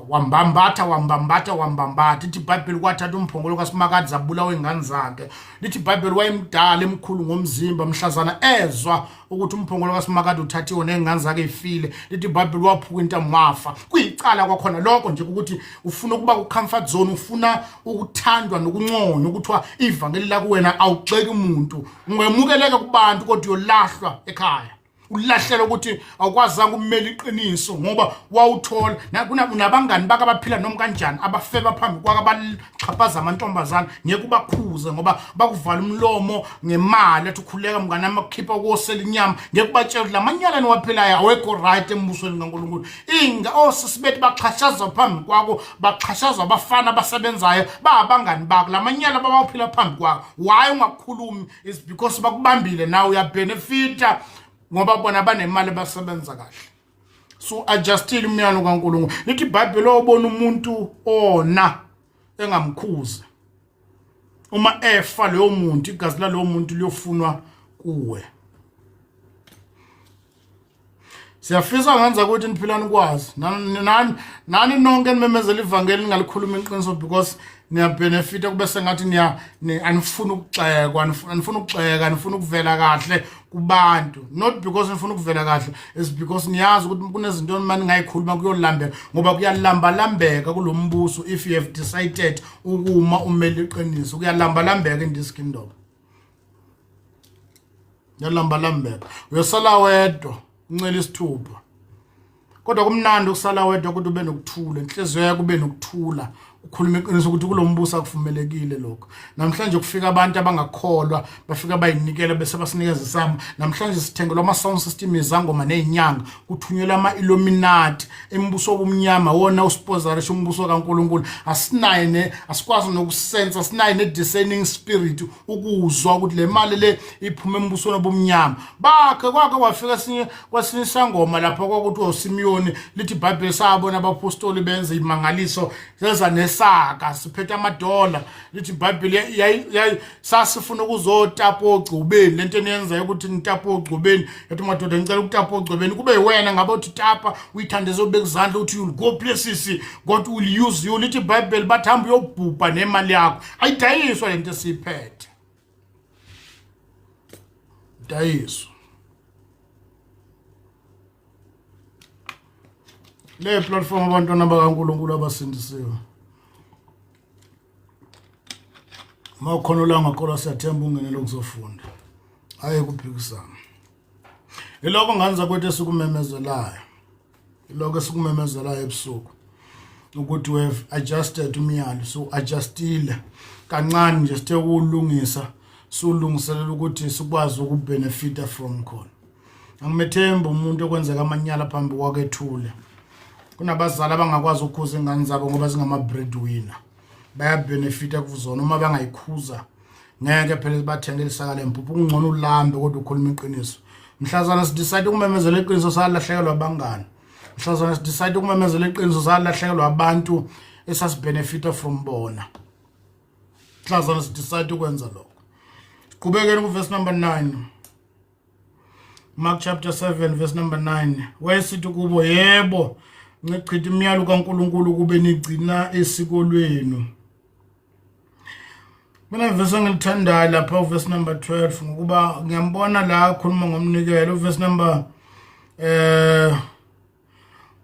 Speaker 1: wambambatha, wambambatha, wambambatha. Ithi iBhayibheli kwathatha umphongolo kaSimakade, zabulawa iy'ngane zakhe. Lithi iBhayibheli wayemdala, emkhulu ngomzimba, mhlazana ezwa ukuthi umphongolo kaSimakade uthathiwe ney'ngane zakhe ifile, lithi iBhayibheli waphuka intamo wafa. Kuyicala kwakhona lokho nje ukuthi ufuna ukuba ku-comfort zone, ufuna ukuthandwa nokunconywa, ukuthiwa ivangeli lakuwena, awugxeki umuntu, ungemukeleka kubantu kodwa uyolahlwa ekhaya, ulahlela ukuthi awukwazanga ukumela iqiniso ngoba wawuthola unabangani bakhe abaphila noma kanjani, abafeba phambi kwakhe, abaxhaphaza amantombazane, ngeke ubakhuze ngoba bakuvala umlomo ngemali. Athi ukhuleka mngane wami, akukhipha ukosela inyama, ngeke ubatshela ukuthi lamanyala niwaphilayo awekho right embusweni kaNkulunkulu. Inga osisi bethu baxhashazwa phambi kwakho, baxhashazwa abafana abasebenzayo, babangani bakho, lamanyala babaphila phambi kwakho. Why ungakhulumi? Is because bakubambile, nawe uyabenefita ngoba bona banemali, basebenza kahle. So adjustile umyalo kaNkulunkulu. Lithi iBhayibheli obona umuntu ona engamkhuza, uma efa leyo muntu, igazi lalowo muntu liyofunwa kuwe. Siyafisa ngenza ukuthi niphilani kwazi nani, nani nonke nimemezela ivangeli, ningalikhuluma iqiniso because niyabenefita, kube sengathi niya anifuni ukugxekwa, anifuni ukugxeka, anifuni ukuvela kahle kubantu. Not because nifuna ukuvela kahle, is because niyazi ukuthi kunezinto mani ningayikhuluma kuyolambeka, ngoba kuyalambalambeka kulo mbuso. If you have decided ukuma umele iqiniso, kuyalambalambeka in this kingdom, kuyalambalambeka. Uyosala wedwa uncela isithupha, kodwa kumnandi ukusala wedwa ukuthi ube nokuthula, inhliziyo yakho ube nokuthula, ukhuluma iqiniso ukuthi kulo mbuso akuvumelekile lokho. Namhlanje kufika abantu abangakholwa, bafika bayinikela bese basinikeza isamba. Namhlanje sithengelwa ama-sound system, izangoma ney'nyanga, kuthunyelwa ama-illuminati, imibuso obumnyama wona usponsorisha umbuso kaNkulunkulu. Asinaye ne asikwazi nokusensa, asinaye ne-discerning spirit ukuzwa ukuthi le mali le iphuma embusweni obumnyama. Bakhe kwake kwafika esinye kwesinye isangoma lapho kwakuthiwa uSimiyoni, lithi iBhayibheli sabona abapostoli benza imangaliso, seza nesaka siphethe amadola lithi iBhayibheli sasifuna ukuzotapa ogcubeni lento eniyenzayo ukuthi nitapa ogcubeni yathi madoda ngicela ukutapa ogcubeni kube wena ngabe uthi tapa uyithandeze ubeka izandla uthi you'll go places God will use you lithi iBhayibheli bathi hamba uyobhubha nemali yakho ayidayiswa lento esiyiphethe dayiswa le platform abantwana bakaNkulunkulu abasindisiwe uma ukhona olangakholwa siyathemba ungenele ukuzofunda aye kuphikisana iloko ngane zakwethu esikumemezelayo iloko esikumemezelayo ebusuku ukuthi we have adjusted umyalo so adjustile kancane nje sithe ukulungisa siwulungiselela ukuthi sikwazi ukubenefita from khona angimethembi umuntu okwenzeka amanyala phambi kwakethule kunabazali abangakwazi ukukhuza ingane zabo ngoba zingama-breadwinner bayabenefita kuzona uma bangayikhuza ngeke phela bathengele isaka lempuphu kungcono ulambe kodwa ukhuluma iqiniso mhlazana sidecide ukumemezela iqiniso salahlekelwa abangani mhlazana sidecide ukumemezela iqiniso salahlekelwa abantu esasibenefita from bona mhlazana sidecide ukwenza lokho siqhubekeni kuverse number 9 Mark chapter 7 verse number 9 wayesithi kubo yebo ncichitha imiyalo kaNkuluNkulu kube nigcina isiko lwenu Mina verse engilithandayo lapha uverse number 12 ngokuba ngiyambona la akhuluma ngomnikelo uverse number eh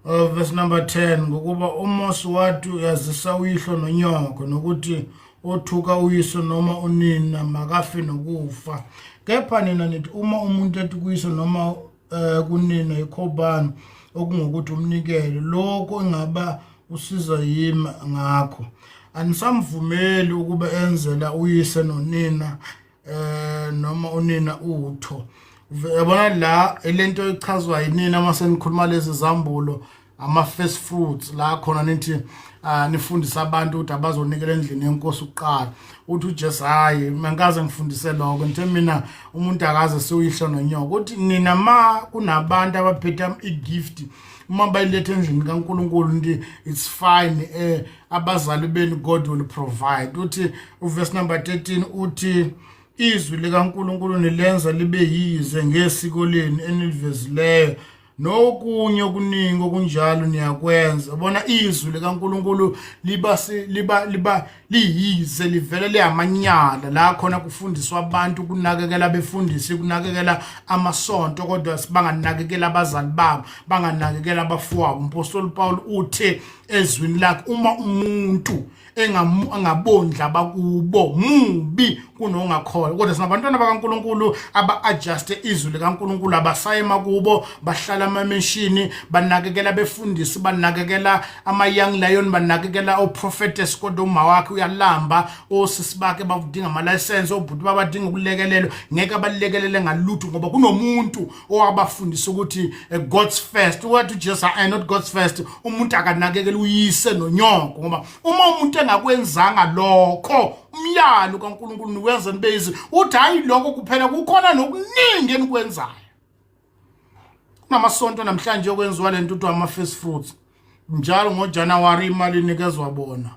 Speaker 1: Oh, verse number 10 ngokuba uMose wathi uyazisa uyihlo nonyoko nokuthi othuka uyise noma unina makafe nokufa kepha nina nithi uma umuntu ethi kuyise noma eh, kunina ikhobani okungukuthi umnikelo lokho ingaba usiza yimi ngakho anisamvumeli ukuba enzela uyise nonina eh noma unina utho yabona la lento echazwa yinina uma senikhuluma lezi zambulo ama first fruits la khona nithi ah, nifundisa abantu ukuthi abazonikela endlini yenkosi kuqala uthi uJesu hayi mangikaze ngifundise lokho ngithe mina umuntu akaze siwuyihlo nonyoko uthi nina ma kunabantu abaphethe igift uma bayiletha endlini kaNkuluNkulu nti it's fine eh abazali benu God will provide uthi uverse number 13 uthi izwi likaNkuluNkulu nilenza libe yize ngesiko lenu enilivezileyo nokunye okuningi okunjalo niyakwenza bona izwi likaNkuluNkulu liba liba liba liyize livele liyamanyala la khona kufundiswa abantu ukunakekela abefundisi kunakekela amasonto kodwa sibanganakekela abazali babo banganakekela abafowabo umpostoli Paul uthe ezwini lakhe uma umuntu engabondla abakubo mubi kunongakholwa kodwa sinabantwana bakaNkuluNkulu aba-adjuste izwi likaNkuluNkulu abasaye emakubo bahlala amameshini banakekela abefundisi banakekela ama-young lion banakekela o-prophetess kodwa uma wakhe uyalamba osisi bakhe bakudinga amalayisense obhuti babadinga ukulekelelwa ngeke abalekelele ngalutho ngoba kunomuntu owabafundisa ukuthi eh, God's first wathi uJesu I not God's first umuntu akanakekela uyise nonyoko ngoba uma umuntu engakwenzanga lokho umyalo kaNkuluNkulu niwenza nibe yizi uthi hayi lokho kuphela kukhona nokuningi enikwenzayo kunamasonto namhlanje okwenziwa lento kuthiwa ama-first fruits njalo ngoJanuwari imali inikezwa bona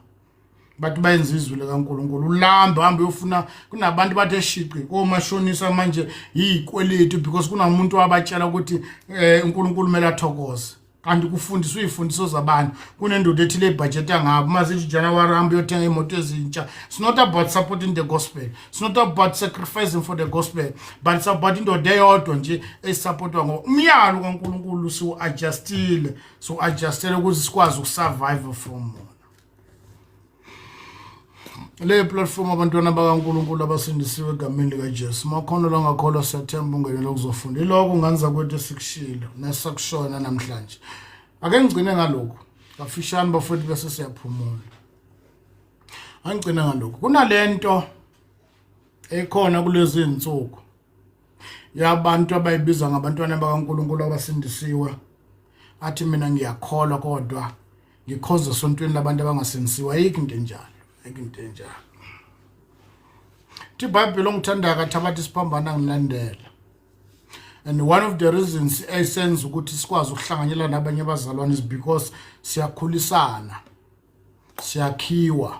Speaker 1: bathi bayenza izwi likaNkuluNkulu ulambe hambe uyofuna kunabantu bathe shiqi komashonisa manje yizikweletu because kunamuntu wabatshela ukuthi eh uNkulunkulu kumele athokoze kanti kufundiswa izifundiso zabantu kunendoda ethile ebudgeta ngabo uma zithi January hambe uyothenga imoto ezintsha it's not about supporting the gospel it's not about sacrificing for the gospel but it's about indoda eyodwa nje esupportwa ngoba umyalo kaNkuluNkulu siwu-adjustile siwu-adjustele ukuthi sikwazi ukusurvive from wona Le platform abantwana bakaNkulunkulu abasindisiwe egameni likaJesu. Makhono langakholwa siyathemba ungenele ukuzofunda. Iloko nganza kwethu esikushilo nesakushona namhlanje. Ake ngigcine ngalokhu. Kafishane bafowethu bese siyaphumula. Angigcine ngalokhu. Kunalento ekhona kulezi insuku yabantu abayibiza ngabantwana bakaNkulunkulu abasindisiwe athi mina ngiyakholwa kodwa ngikhonza esontweni labantu abangasindisiwe ayikho into enjalo ayikho into enjalo thi ibhayibheli ongithandayo kathabatha isiphambano angilandela and one of the reasons esenza ukuthi sikwazi ukuhlanganyela nabanye abazalwane is because siyakhulisana. Siyakhiwa.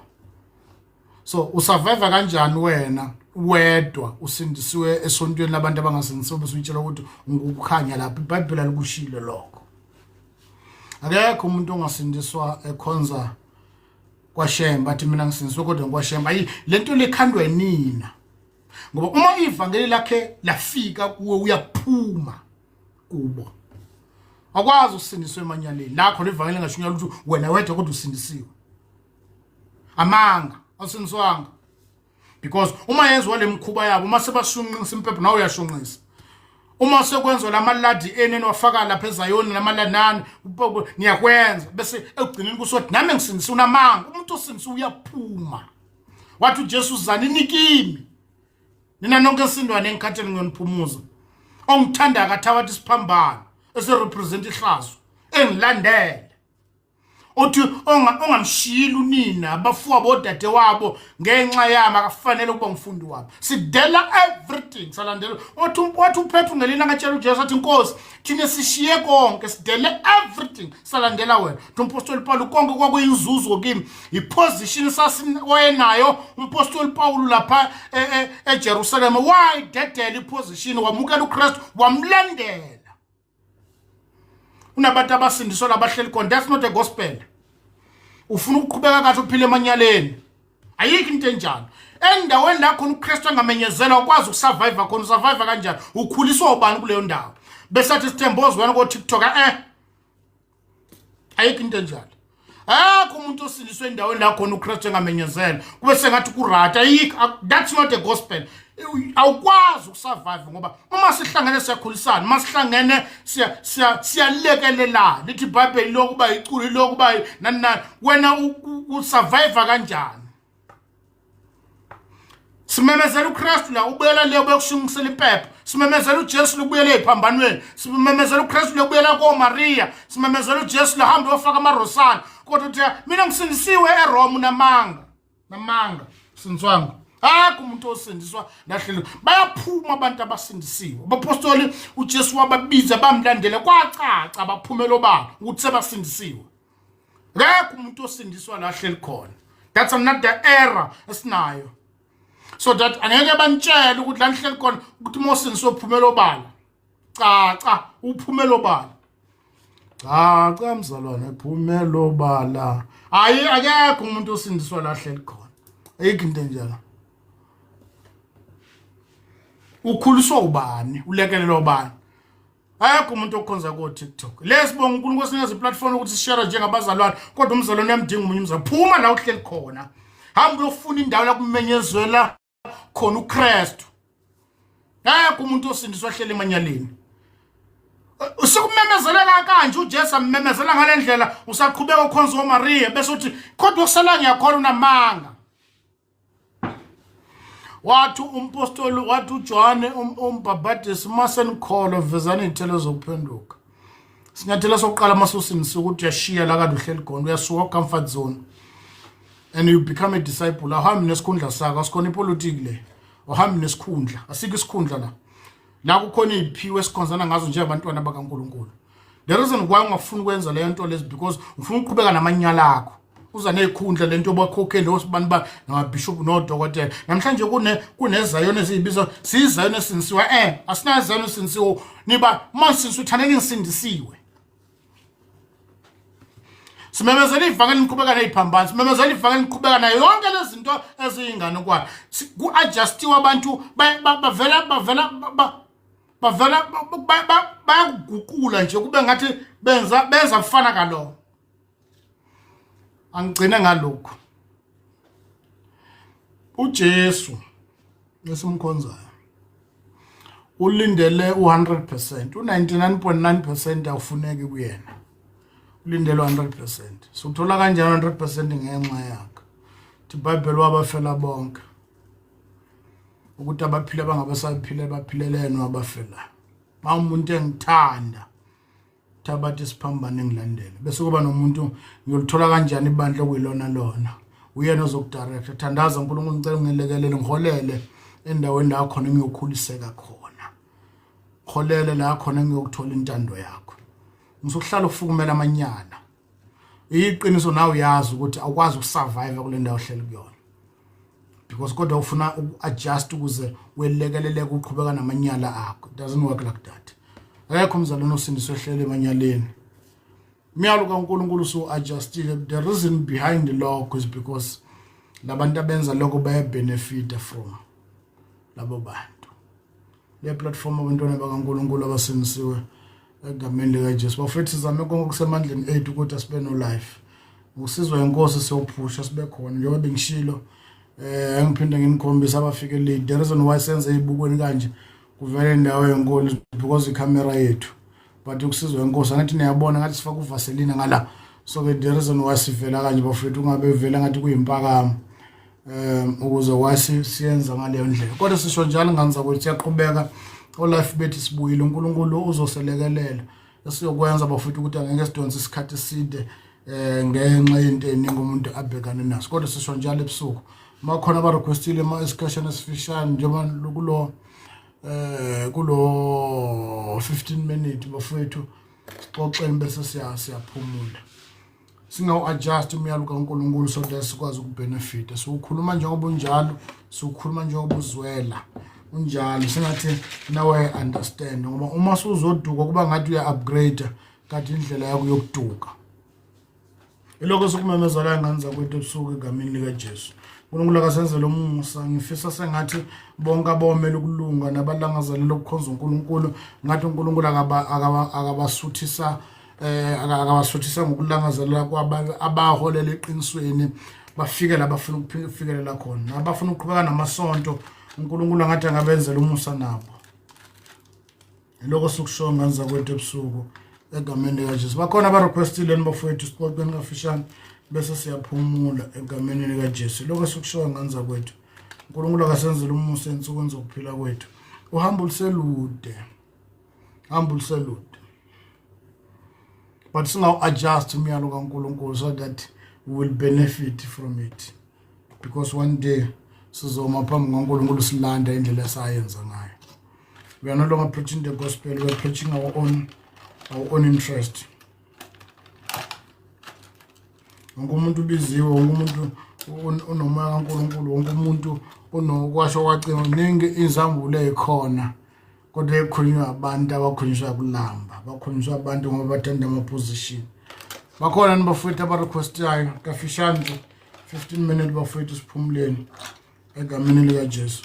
Speaker 1: So usurvive kanjani wena wedwa usindisiwe esontweni labantu abangasindisiwe bese uyitshela ukuthi ungukukhanya lapho? IBhayibheli alikushilo lokho. Akekho umuntu ongasindiswa ekhonza kwaShembe athi mina ngisindiswe kodwa ngikwaShembe. Ayi, lento lekhandwa nina, ngoba uma ivangeli lakhe lafika kuwe uyaphuma kubo. Akwazi usindiswe emanyaleni lakho levangeli ngashunyela ukuthi wena wedwa kodwa usindisiwe. Amanga, awusindiswanga, because uma yenziwa lemkhuba yabo, uma sebashunqisa impepho nawe uyashunqisa, uma sekwenziwa lamaladi eni eniwafaka lapha eZayoni namalanani niyakwenza, bese ekugcineni kusothi nami ngisindisa. Unamanga. Umuntu osindisa uyaphuma. Wathi uJesu, "Zanini kimi nina nonke esindwane engikhathele, ngiyoniphumuza. Ongithanda akathabatha isiphambano esirepresent ihlazo, engilandele." Uthi ongamshiyile unina, abafowabo, odade wabo ngenxa yami akafanele ukuba umfundi wami. Sidela everything, salandela. Wathi uPetru ngelinye akatshela uJesu, athi, "Inkosi, thina sishiye konke, sidele everything, salandela wena." Umpostoli Paul, konke kwakuyinzuzo kimi. Iposition wayenayo umpostoli Paul lapha eJerusalem, wayidedela iposition, wamukela uKristu, wamlandela. Unabantu abasindiswa labahleli khona. That's not a gospel. Ufuna ukuqhubeka kahle uphile emanyaleni. Ayikho into enjalo. Endaweni la khona uKristu angamenyezelwa, ukwazi ukusurvive khona. Usurvive kanjani? Ukhuliswa ubani kuleyo ndawo? Bese athi sithembozwana ko TikTok. Ayikho into enjalo. Akho umuntu osindiswe endaweni la khona uKristu engamenyezelwa kube sengathi kuright. Ayikho, that's not a gospel. Awukwazi ukusurvive, ngoba uma sihlangene siyakhulisana, uma sihlangene siyalekelelana. Lithi iBhayibheli lokuba iculo lokuba nani nani. Wena usurvive kanjani? Simemezela uKristu la, ubuyela le ubekushunqisela impepho. Simemezela uJesu lubuyele eziphambanweni. Simemezela uKristu lokubuyela koMaria. Simemezela uJesu lahamba uyofaka amarosana, kodwa uthi mina ngisindisiwe eRome. Namanga, namanga, sinzwanga. Akho umuntu osindiswa lahlelo. Bayaphuma abantu abasindisiwe. Abapostoli uJesu wababiza, bamlandela, kwacaca baphumela obala ukuthi sebasindisiwe. Akekho umuntu osindiswa lahleli khona. That's another error esinayo, so that angeke banitshele ukuthi la nihleli khona ukuthi uma usindiswe uphumela obala. Caca, uphumela obala. Caca mzalwane, phumela obala. Hayi, akekho umuntu osindiswa lahleli khona. Ayikho into enjalo. Ukhuliswa ubani? Ulekelelwa ubani? Ayakho umuntu okhonza ko-TikTok. Le sibonga uNkulunkulu sinikeza iplatform ukuthi sishare njengabazalwane, kodwa umzalwane uyamdinga omunye umzalwane. Phuma la uhleli khona, hamba uyofuna indawo la kumenyezwela khona uKristu. Akekho umuntu osindiswa ahleli emanyaleni. Usekumemezelela kanje uJesu ammemezela ngale ndlela, usaqhubeka ukhonza oMaria bese uthi kodwa okusala ngiyakholwa. Unamanga. Wathi umpostoli, wathi uJohane umbhabhadisi, uma senikholwa vezani iy'thelo zokuphenduka. Sinyathelo sokuqala uma usindisiwe ukuthi uyashiya la kade uhleli khona, uyasuka ku-comfort zone and you become a disciple. Awuhambi nesikhundla sakho, asikhona ipolitiki le. Awuhambi nesikhundla, asikho isikhundla la. La kukhona iy'phiwo esikhonzana ngazo njengabantwana bakaNkulunkulu. The reason why ungafuni ukwenza leyo nto lezi, because ufuna ukuqhubeka namanyala akho, uza ney'khundla lento obakhokheli osibani ba namabhishobhu nodokotela. Namhlanje kunezayoni eziyibiza siyizayoni esindisiwe. Asinayo izayoni esindisiwe. Niba uma nisindisiwe, thaneni ngisindisiwe. Simemezela ivangeli, niqhubeka ney'phambano. Simemezela ivangeli, niqhubeka nayo yonke lezi zinto eziyinganekwane. Ku-adjustiwe abantu, bavela bayakuguqula nje kube ngathi benza kufana kaloko. Angigcine ngalokhu. uJesu esimkhonzayo ulindele u100%, u99.9% awufuneki kuyena, ulindele u100%. Suthola kanjani 100%? Ngenxa yakhe. IBhayibheli, wabafela bonke ukuthi abaphile bangabasaphile baphilelene wabafelayo. Ma umuntu engithanda thabatha isiphambano engilandele. Bese kuba nomuntu, ngiyolithola kanjani ibandla okuyilona lona? Uyena ozokudirecta. Thandaza, uNkulunkulu, ngicela ungilekelele, ngiholele endaweni la khona ngiyokhuliseka khona, holele la khona ngiyokuthola intando yakho. Ngisukuhlala ufukumela amanyala. Iqiniso nawe uyazi ukuthi awukwazi ukusurvive kule ndawo ohleli kuyona. Because kodwa ufuna uku-adjust ukuze welekeleleke uqhubeka namanyala akho. It doesn't work like that. Akekho umzalwane osindiswe ehlele emanyaleni. Umyalo kaNkulunkulu usu-adjustile. The reason behind lokho is because labantu abenza lokho bayabenefita from labo bantu. Le platform abantwana bakaNkulunkulu abasindisiwe egameni likaJesu. Bafethu sizame konke okusemandleni ethu ukuthi asibe no life. Ukusizwa inkosi siyophusha sibe khona njengoba bengishilo eh ngiphinde nginikhombise abafike late. The reason why senze ibukweni kanje kuvele indawo enkulu because ikhamera yethu but ukusizwa inkosi angithi niyabona ngathi sifaka uvaselina ngala so ke the reason why sivela kanje bafethu ungabe vela ngathi kuyimpakamo ukuze wasi siyenza ngaleyo ndlela kodwa sisho njalo ngane zakwethu siyaqhubeka olife bethu sibuyile uNkulunkulu uzoselekelela esiyokwenza bafethu ukuthi angeke sidonse isikhathi eside eh ngenxa yento eningi umuntu abhekane naso kodwa sisho njalo ebusuku makhona aba requestile ema esikhashana esifishane njengoba kulo eh kulo 15 minute bafethu sixoxeni bese siya siyaphumula singawu-adjust umyalo kaNkulunkulu so that sikwazi ukubenefita. Siwukhuluma njengoba unjalo, siwukhuluma njengoba uzwela unjalo, sengathi nawe understand ngoba uma suzoduka kuba ngathi uya-upgrade kanti indlela yakho yokuduka. Ilokho esikumemezela ngane zakwethu ebusuku egameni likaJesu. uNkulunkulu akasenzele umusa. Ngifisa sengathi bonke abomele ukulunga nabalangazelela ukukhonza uNkulunkulu ngathi uNkulunkulu akabasuthisa eh akabasuthisa ngokulangazelela kwaba abaholela eqinisweni bafike la bafuna ukufikelela khona nabafuna ukuqhubeka namasonto uNkulunkulu angathi angabenzela umusa nabo. Iloko sikusho ngane zakwethu ebusuku egameni likaJesu. Bakhona abarequestile bafowethu sixoxeni kafishane bese siyaphumula egameni likaJesu. Iloko sikusho ngane zakwethu. uNkulunkulu akasenzele umusa ensukwini zokuphila kwethu. Uhambo luselude. Uhambo luselude. But singawu-adjust umyalo kaNkulunkulu so that we will benefit from it. Because one day sizoma phambi kukaNkulunkulu silanda indlela esayenza ngayo. We are no longer preaching the gospel, we are preaching our own interest. Wonke umuntu ubiziwe, wonke umuntu unomoya kaNkulunkulu, wonke umuntu unokwasho kwacima. Kuningi izambulo ey'khona kodwa ekhulunywa abantu abakhulunyiswa kulamba, bakhulunyiswa abantu ngoba bathanda ama-position. Bakhona ni bafowethu abarequestayo kafishane nje 15 minutes bafowethu siphumuleni egameni likaJesu.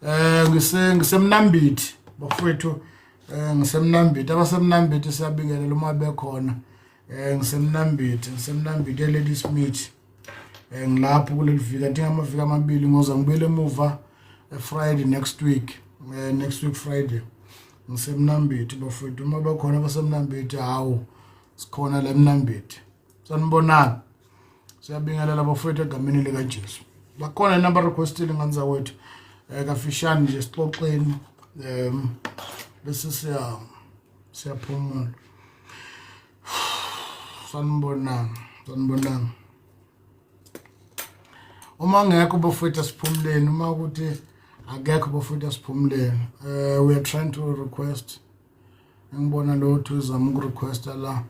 Speaker 1: Eh ngise ngisemnambithi bafowethu, eh ngisemnambithi, abasemnambithi siyabingelela uma bekhona. Eh ngisemnambithi, ngisemnambithi eLady Smith. Eh ngilapho kuleli viki, athi ngamaviki amabili ngoza ngibuyele emuva Friday next week. Eh next week Friday. Ngisemnambithi bafowethu, uma bekhona abasemnambithi hawu sikhona la emnambithi. Sanibonani. Siyabingelela bafowethu egameni likaJesu. Bakhona inamba requestile ngane zakwethu. Eh kafishane nje sixoxeni bese siya siyaphumula. Sanibonani, sanibonani. Uma ngekho bafowethu asiphumuleni, uma ukuthi akekho bafowethu asiphumuleni. Eh we are trying to request. Ngibona lo uthi uzama ukurequesta la.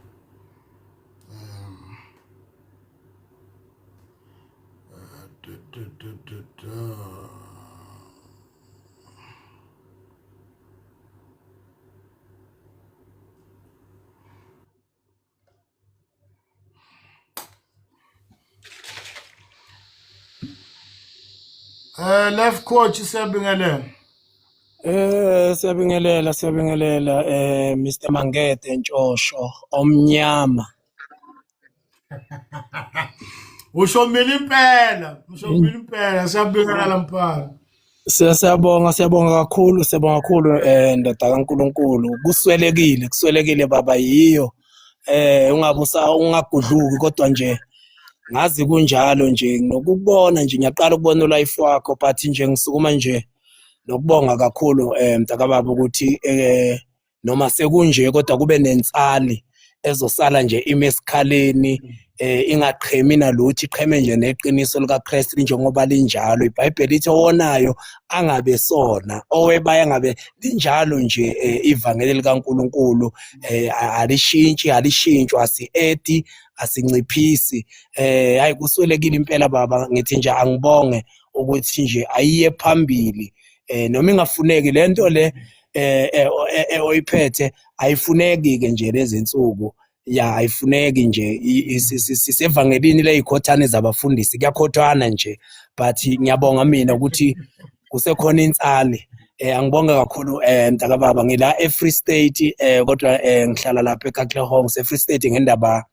Speaker 1: Da, da, da, da. Eh life coach siyabingelela.
Speaker 2: Eh siyabingelela siyabingelela eh Mr Mangede Ntshosho omnyama.
Speaker 1: Usho mina impela, usho mina impela siyabingelela mfana.
Speaker 2: Siyabonga siyabonga kakhulu siyabonga kakhulu eh ndoda kaNkuluNkulu kuswelekile kuswelekile baba yiyo eh ungabe ungagudluki kodwa nje ngazi kunjalo nje nokubona nje ngiyaqala ukubona ulife wakho but nje ngisukuma nje nokubonga kakhulu eh mntakababa ukuthi eh noma sekunje kodwa kube nensali ezosala nje ime esikhaleni eh ingaqhemi nalutho iqheme nje neqiniso likaKristu njengoba linjalo. IBhayibheli lithi owonayo angabe sona owebaye angabe linjalo nje ivangeli likaNkuluNkulu alishintshi alishintshwa asi-edi. Asinciphisi. Hayi, kuswelekile impela baba, ngithi nje angibonge ukuthi nje ayiye phambili, noma ingafuneki lento le oyiphethe, ayifuneki ke nje lezi nsuku ya, ayifuneki nje. Sisevangelini ley'khothane zabafundisi, kuyakhothwana nje, but ngiyabonga mina ukuthi kusekhona insali. Angibonge kakhulu, mntakababa. Ngila e-Free State, kodwa ngihlala lapha eKatlehong, se-Free State ngendaba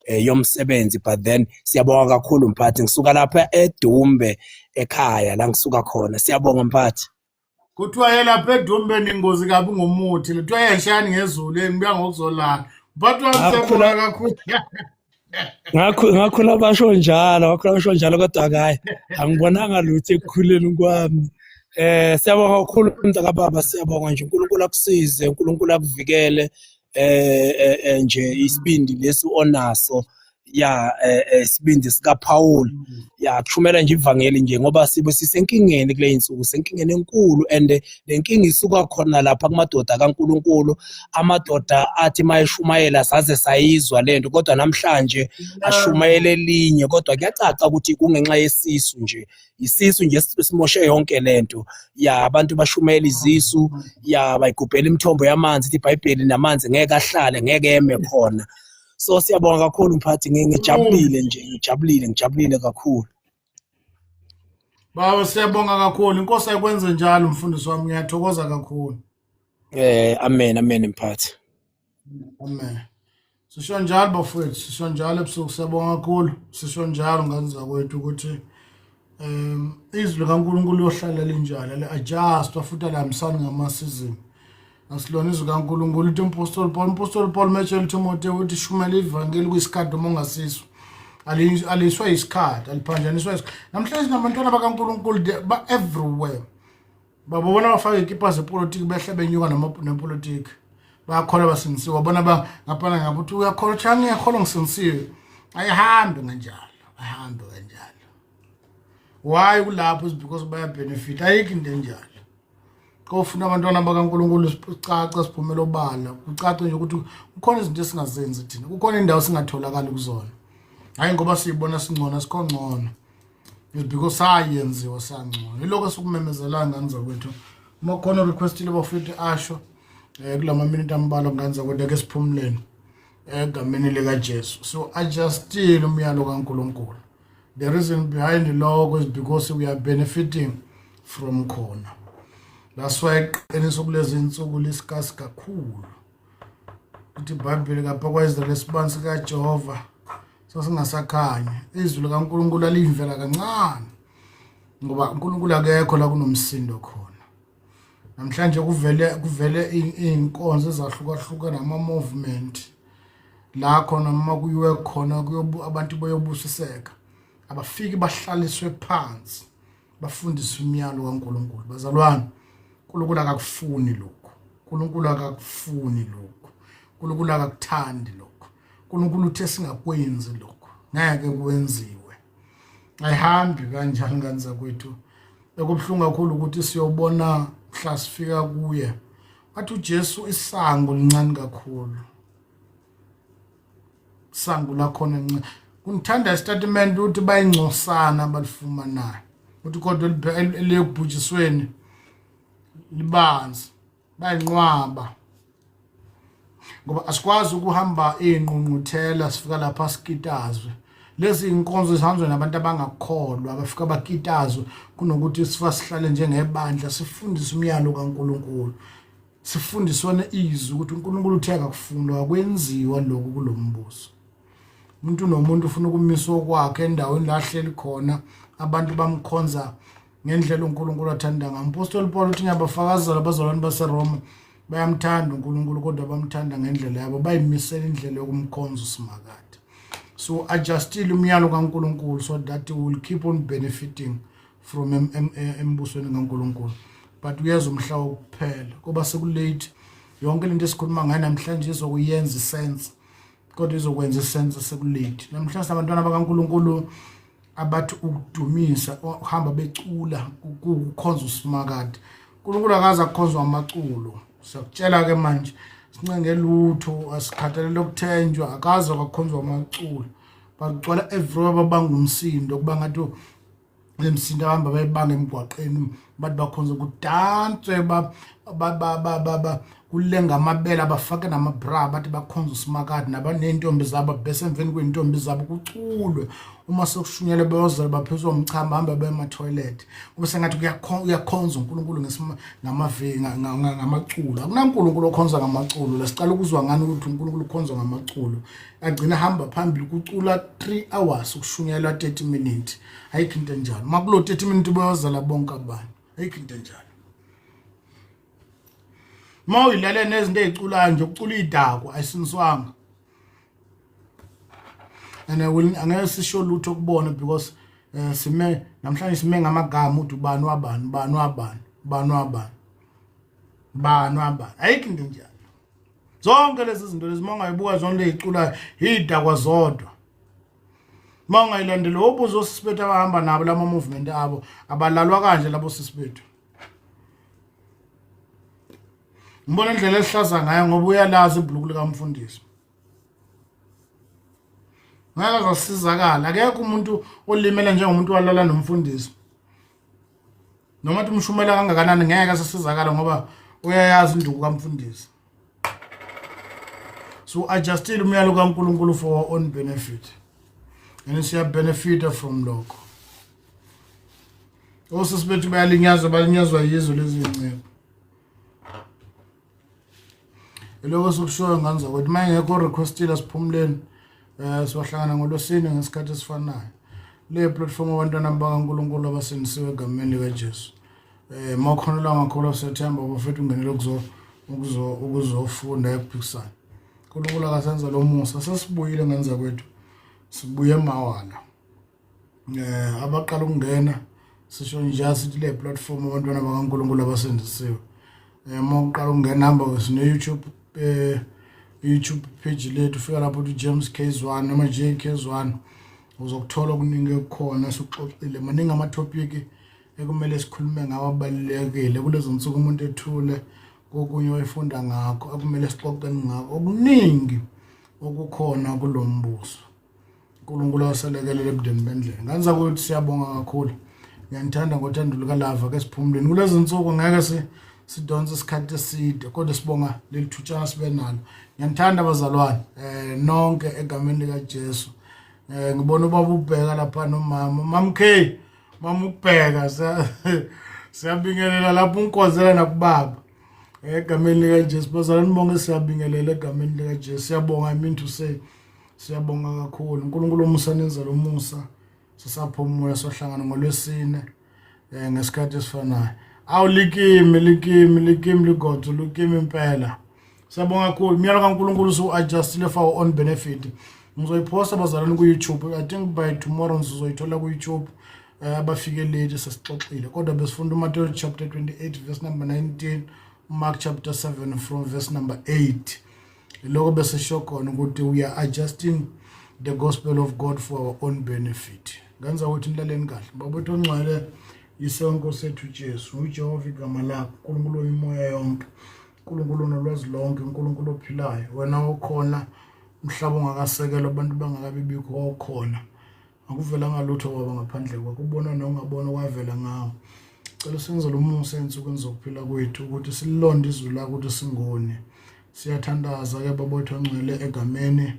Speaker 2: yomsebenzi, but then siyabonga kakhulu mphathi. Ngisuka lapha eDumbe, ekhaya la ngisuka khona. Siyabonga mphathi.
Speaker 1: Kuthiwa yelapha eDumbeni ingozi kabi ngomuthi, kuthiwa yeshani ngezulu, ngibuya ngokuzolala. Mphathi wami, siyabonga kakhulu.
Speaker 2: Ngakhula basho njalo, ngakhula basho njalo, kodwa hayi, angibonanga lutho ekukhuleni kwami. Siyabonga kakhulu mntakababa, siyabonga nje. uNkulunkulu akusize, uNkulunkulu akuvikele. Nje isibindi lesi onaso ya, isibindi sika Paul ya, kushumela nje ivangeli nje, ngoba sibe sisenkingeni kule insuku, senkingeni enkulu, and le nkinga isuka khona lapha kumadoda kaNkuluNkulu, amadoda athi mayeshumayela saze sayizwa lento, kodwa namhlanje ashumayele elinye, kodwa kuyacaca ukuthi kungenxa yesisu nje, isisu nje simoshe yonke lento ya. Abantu bashumayela izisu ya, bayigubhela imithombo yamanzi, ithi iBhayibheli namanzi ngeke ahlale, ngeke eme khona. So siyabonga kakhulu mphathi, ngijabulile nje, ngijabulile, ngijabulile kakhulu.
Speaker 1: Baba, siyabonga kakhulu. Inkosi ayikwenze njalo, mfundisi wami, ngiyathokoza kakhulu.
Speaker 2: Amen, amen mphathi.
Speaker 1: Amen. Sisho njalo bafowethu, sisho njalo ebusuku, siyabonga kakhulu. Sisho njalo ngane zakwethu ukuthi izwi likaNkulunkulu liyohlala linjalo, li-adjustwa futhi alihambisani ngama-season. Asilona izwi kaNkulunkulu. Uthi umpostoli Paul, umpostoli Paul metshela uTimotheo ukuthi shumela ivangeli kuyisikhathi noma ungasiso. Aliswa isikhathi, aliphanjaniswa isikhathi. Namhlanje nabantwana bakaNkulunkulu ba everywhere. Babona bafaka ikipa zepolitiki, behle benyuka nepolitiki. Bayakholwa, basindisiwe. Bona ba ngaphana ngapha, uthi uyakholwa, uthi angiyakholwa, ngisindisiwe. Ayihambi kanjalo, ayihambi kanjalo. Why kulapho? Is because baya-benefit. Ayikho into enjalo. Kofuna abantwana bakaNkulunkulu sicace, siphumele obala, kucace nje ukuthi kukhona izinto esingazenzi thina, kukhona indawo singatholakali kuzona. Hayi ngoba siyibona singcono, sikho ngcono, is because sayenziwa sangcono. Yiloko esikumemezelayo ngane zakwethu. Uma khona requestile bafethu, asho kulama minute ambalwa, ngane zakwethu, ake siphumuleni egameni lika Jesu. So adjustile umyalo kaNkulunkulu. The reason behind lokho is because we are benefiting from khona. That's why iqiniso kulezi insuku lisikasi kakhulu. Uthi iBhayibheli kapha kwaIsrael, isibani sikaJehova sasingasakhanyi, izwi likaNkulunkulu aliyimvela kancane, ngoba uNkulunkulu akekho la kunomsindo khona. Namhlanje kuvele iy'nkonzo ezahlukahlukene, ama-movement la khona uma kuyiwe khona kuyobu abantu bayobusiseka, abafiki bahlaliswe phansi bafundiswe imiyalo kaNkulunkulu. Bazalwane, uNkulunkulu akakufuni lokhu, uNkulunkulu akakufuni lokhu, uNkulunkulu akakuthandi lokhu. uNkulunkulu uthe singakwenzi lokhu, ngeke kwenziwe, ayihambi kanjani ngane zakwethu. Ekubuhlungu kakhulu ukuthi siyobona mhla sifika kuye, wathi uJesu isango lincane kakhulu, isango lakhona lincane. Kungithanda isitatimende ukuthi bayingcosana abalifumanayo, ukuthi kodwa eliyekubhujisweni libanzi, bayinqwaba, ngoba asikwazi ukuhamba iy'ngqungquthela, sifika lapha sikitazwe. Lezi inkonzo zihanjwa nabantu abangakholwa, abafika bakitazwe, kunokuthi sifa sihlale njengebandla sifundise umyalo kaNkulunkulu, sifundiswane izwi ukuthi uNkulunkulu uthe akakufuni, akwenziwa lokhu kulo mbuso. Umuntu nomuntu ufuna ukumisa okwakhe endaweni la ahleli khona, abantu bamkhonza ngendlela uNkulunkulu athanda ngayo. Umpostoli Paul uthi ngiyabafakazela abazalwane baseRoma, bayamthanda uNkulunkulu, kodwa bamthanda ngendlela yabo, bayimisela indlela yokumkhonza uSimakade. So adjustile umyalo kaNkulunkulu so that we will keep on benefiting from embusweni kaNkulunkulu, but uyeza umhla wokuphela kuba sekulate. Yonke lento esikhuluma ngayo namhlanje izokuyenza isense, kodwa izokwenza isense sekulate. Namhlanje abantwana bakaNkulunkulu abathi ukudumisa, uhamba becula, kukhonza uSimakade. uNkulunkulu akaze akukhonzwa amaculo, siyakutshela ke manje, sincenge lutho, asikhathalele ukuthenjwa, akaze kwakhonzwa amaculo. Bagcwala everywhere, babanga umsindo kuba ngathi lemsindo abahamba bayibanga emgwaqeni, bathi bakhonza kudanswe, ba ba ba ba kulenga amabele, abafake namabra, bathi bakhonza uSimakade nabanentombi zabo, bese emveni kwey'ntombi zabo kuculwe. Uma sekushunyelwe beyozela baphezwa umchamo, bahambe baye ema-toilet, kube sengathi uyakhonza uNkulunkulu ngamaculo. Akunankulunkulu okhonza ngamaculo la. Sicala ukuzwa ngani ukuthi uNkulunkulu ukhonzwa ngamaculo? Agcina hamba phambili, kucula 3 hours, ukushunyelwa 30 minutes. Ayikho into enjalo. Uma kulo 30 minutes bayozala bonke abantu, ayikho into enjalo. Uma uyilalele nezinto ey'culayo nje, ukucula iy'dakwa, ayisiniswanga. And I will, angeke sisho lutho kubona because sime namhlanje, sime ngamagama ukuthi ubani wabani, ubani wabani, ubani wabani, ubani wabani. Ayikho into enjalo. Zonke lezi zinto lezi, uma ungayibuka zonke ley'culayo, iy'dakwa zodwa. Uma ungayilandeli, wobuza osisi bethu abahamba nabo lama movement abo, abalalwa kanje labo sisi bethu. Ngibona indlela esihlaza ngayo ngoba uyalazi ibhuluku likamfundisi. Ngeke azasizakala. Akekho umuntu olimele njengomuntu walala nomfundisi. Noma uthi umshumela kangakanani, ngeke asisizakala ngoba uyayazi induku kamfundisi. So adjustile umyalo kaNkulunkulu for our own benefit. And siya benefita from lokho. Osisi bethu bayalinyazwa, balinyazwa yizo lezi ncebo. Iloko esikushoyo ngane zakwethu. Uma ingekho requestile, siphumuleni. Siwahlangana ngolwesine ngesikhathi esifanayo. Le platform, abantwana bakaNkulunkulu abasindisiwe egameni likaJesu. Uma ukhona la ngakholwa, siyethemba bafethu ungenele kuzo ukuzo ukuzofunda ekuphikisana. uNkulunkulu akasenza lo musa. Sesibuyile ngane zakwethu. Sibuye mawala. Abaqala ukungena, sisho nje sithi le platform, abantwana bakaNkulunkulu abasindisiwe. Uma uqala ukungena, hamba sine YouTube, YouTube page lethu, fika lapho uthi James K1 noma JK1, uzokuthola okuningi ekukhona esikuxoxile. Maningi ama-topic ekumele sikhulume ngawo abalulekile kulezo nsuku umuntu ethule, kokunye wayefunda ngakho akumele sixoxeni ngakho, okuningi okukhona kulo mbuso. uNkulunkulu aselekelele ebudeni bendlela. Ngane zakwethu, siyabonga kakhulu. Ngiyanithanda ngothando lukalava. Ke siphumuleni kulezi nsuku, ngeke sidonse isikhathi eside, kodwa sibonga leli thutshana sibe nalo. Ngiyanithanda bazalwane nonke egameni likaJesu. Ngibona ubaba ubheka lapha nomama, Mam K, mama ubheka, siyabingelela lapho unkozela nakubaba egameni likaJesu. Bazalwane bonke, siyabingelela egameni likaJesu. Siyabonga, I mean to say siyabonga kakhulu. uNkulunkulu omusa nenzela umusa. Sisaphumula, sohlangana ngolwesine ngesikhathi esifanayo. Awu, likimi, likimi, likimi ligodo, likimi impela. Siyabonga kakhulu. Umyalo kaNkulunkulu su-adjustile for our own benefit. Ngizoyiphosta bazalwane ku-YouTube. I think by tomorrow ngizoyithola ku-YouTube. Abafike late, sesixoxile, kodwa besifunda uMatthew chapter 28 verse number 19, uMark chapter 7 from verse number 8. Lokho bese sho khona ukuthi we are adjusting the gospel of God for our own benefit. Ngenza ukuthi nilaleni kahle. Baba ongcwele, Yise wenkosi ethu Jesu, uJehova igama lakho, uNkulunkulu oyimoya yonke, uNkulunkulu onolwazi lonke, uNkulunkulu ophilayo, wena okhona umhlaba ungakasekelwa, abantu bangakabi bikho okhona. Akuvelanga lutho baba ngaphandle kwakho, ubona nongabona kwavela ngawo. Cela usenzele umusa ey'nsukwini zokuphila kwethu ukuthi sililonde izwi lakho ukuthi singoni. Siyathandaza ke baba wethu ongcwele egameni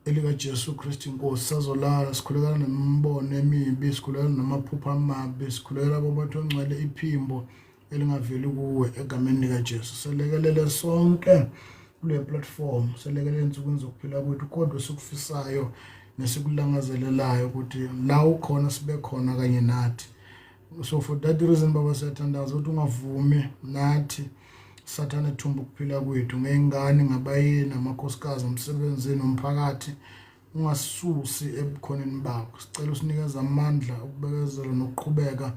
Speaker 1: elikaJesu Kristu inkosi. Sazolala, sikhulekela nemibono emibi, sikhulekela namaphupho amabi, sikhulekela baba wethu ongcwele iphimbo elingaveli kuwe egameni likaJesu. Selekelele sonke kule platform, selekelele ensukwini zokuphila kwethu, kodwa esikufisayo nesikulangazelelayo ukuthi la ukhona sibe khona kanye nathi. So for that reason baba, siyathandaza ukuthi ungavumi nathi sathane ethumba ukuphila kwethu, ngey'ngane, ngabayeni, amakhosikazi, umsebenzini, nomphakathi. Ungasisusi ebukhoneni bakho. Sicela usinikeze amandla ukubekezela nokuqhubeka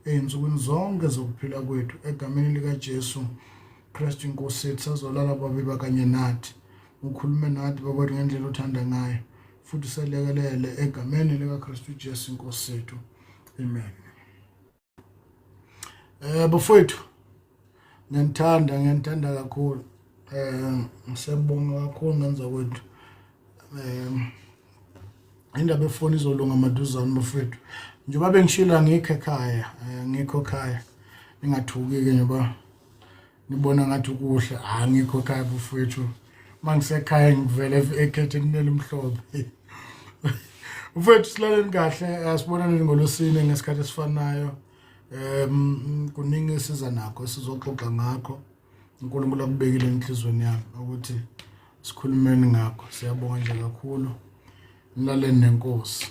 Speaker 1: ey'nsukwini zonke zokuphila kwethu egameni likaJesu Kristu inkosi yethu. Sazolala baba, kanye nathi, ukhulume nathi baba ngendlela othanda ngayo, futhi selekelele egameni likaKristu Jesu inkosi yethu, amen. Bafowethu, ngiyanithanda, ngiyanithanda kakhulu. Ngisiyabonga kakhulu ngenza kwethu. Indaba efoni izolunga maduzane bafethu. Njengoba bengishilo angikho ekhaya, eh, ngikho ekhaya. Ningathuki-ke njengoba nibona ngathi kuhle, angikho ekhaya bafethu. Uma ngisekhaya ngivele ekhetheni elimhlophe. Mfethu silaleni kahle, asibonane ngolwesine ngesikhathi esifanayo. Kuningi esiza nakho esizoxoxa ngakho. uNkulunkulu akubekile enhlizweni yami ukuthi sikhulumeni ngakho. Siyabonga nje kakhulu. Nilaleni nenkosi.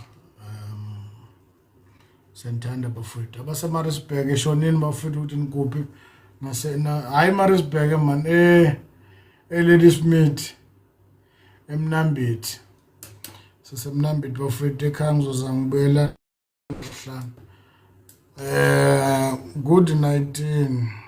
Speaker 1: Senithanda bafowethu. AbaseMaritzburg eshonini bafowethu ukuthi nikuphi nase hayi Maritzburg man eh eLadysmith eMnambithi. Sisemnambithi bafowethu ekhaya ngizoza ngibuyela mhlawumbe. Good 19.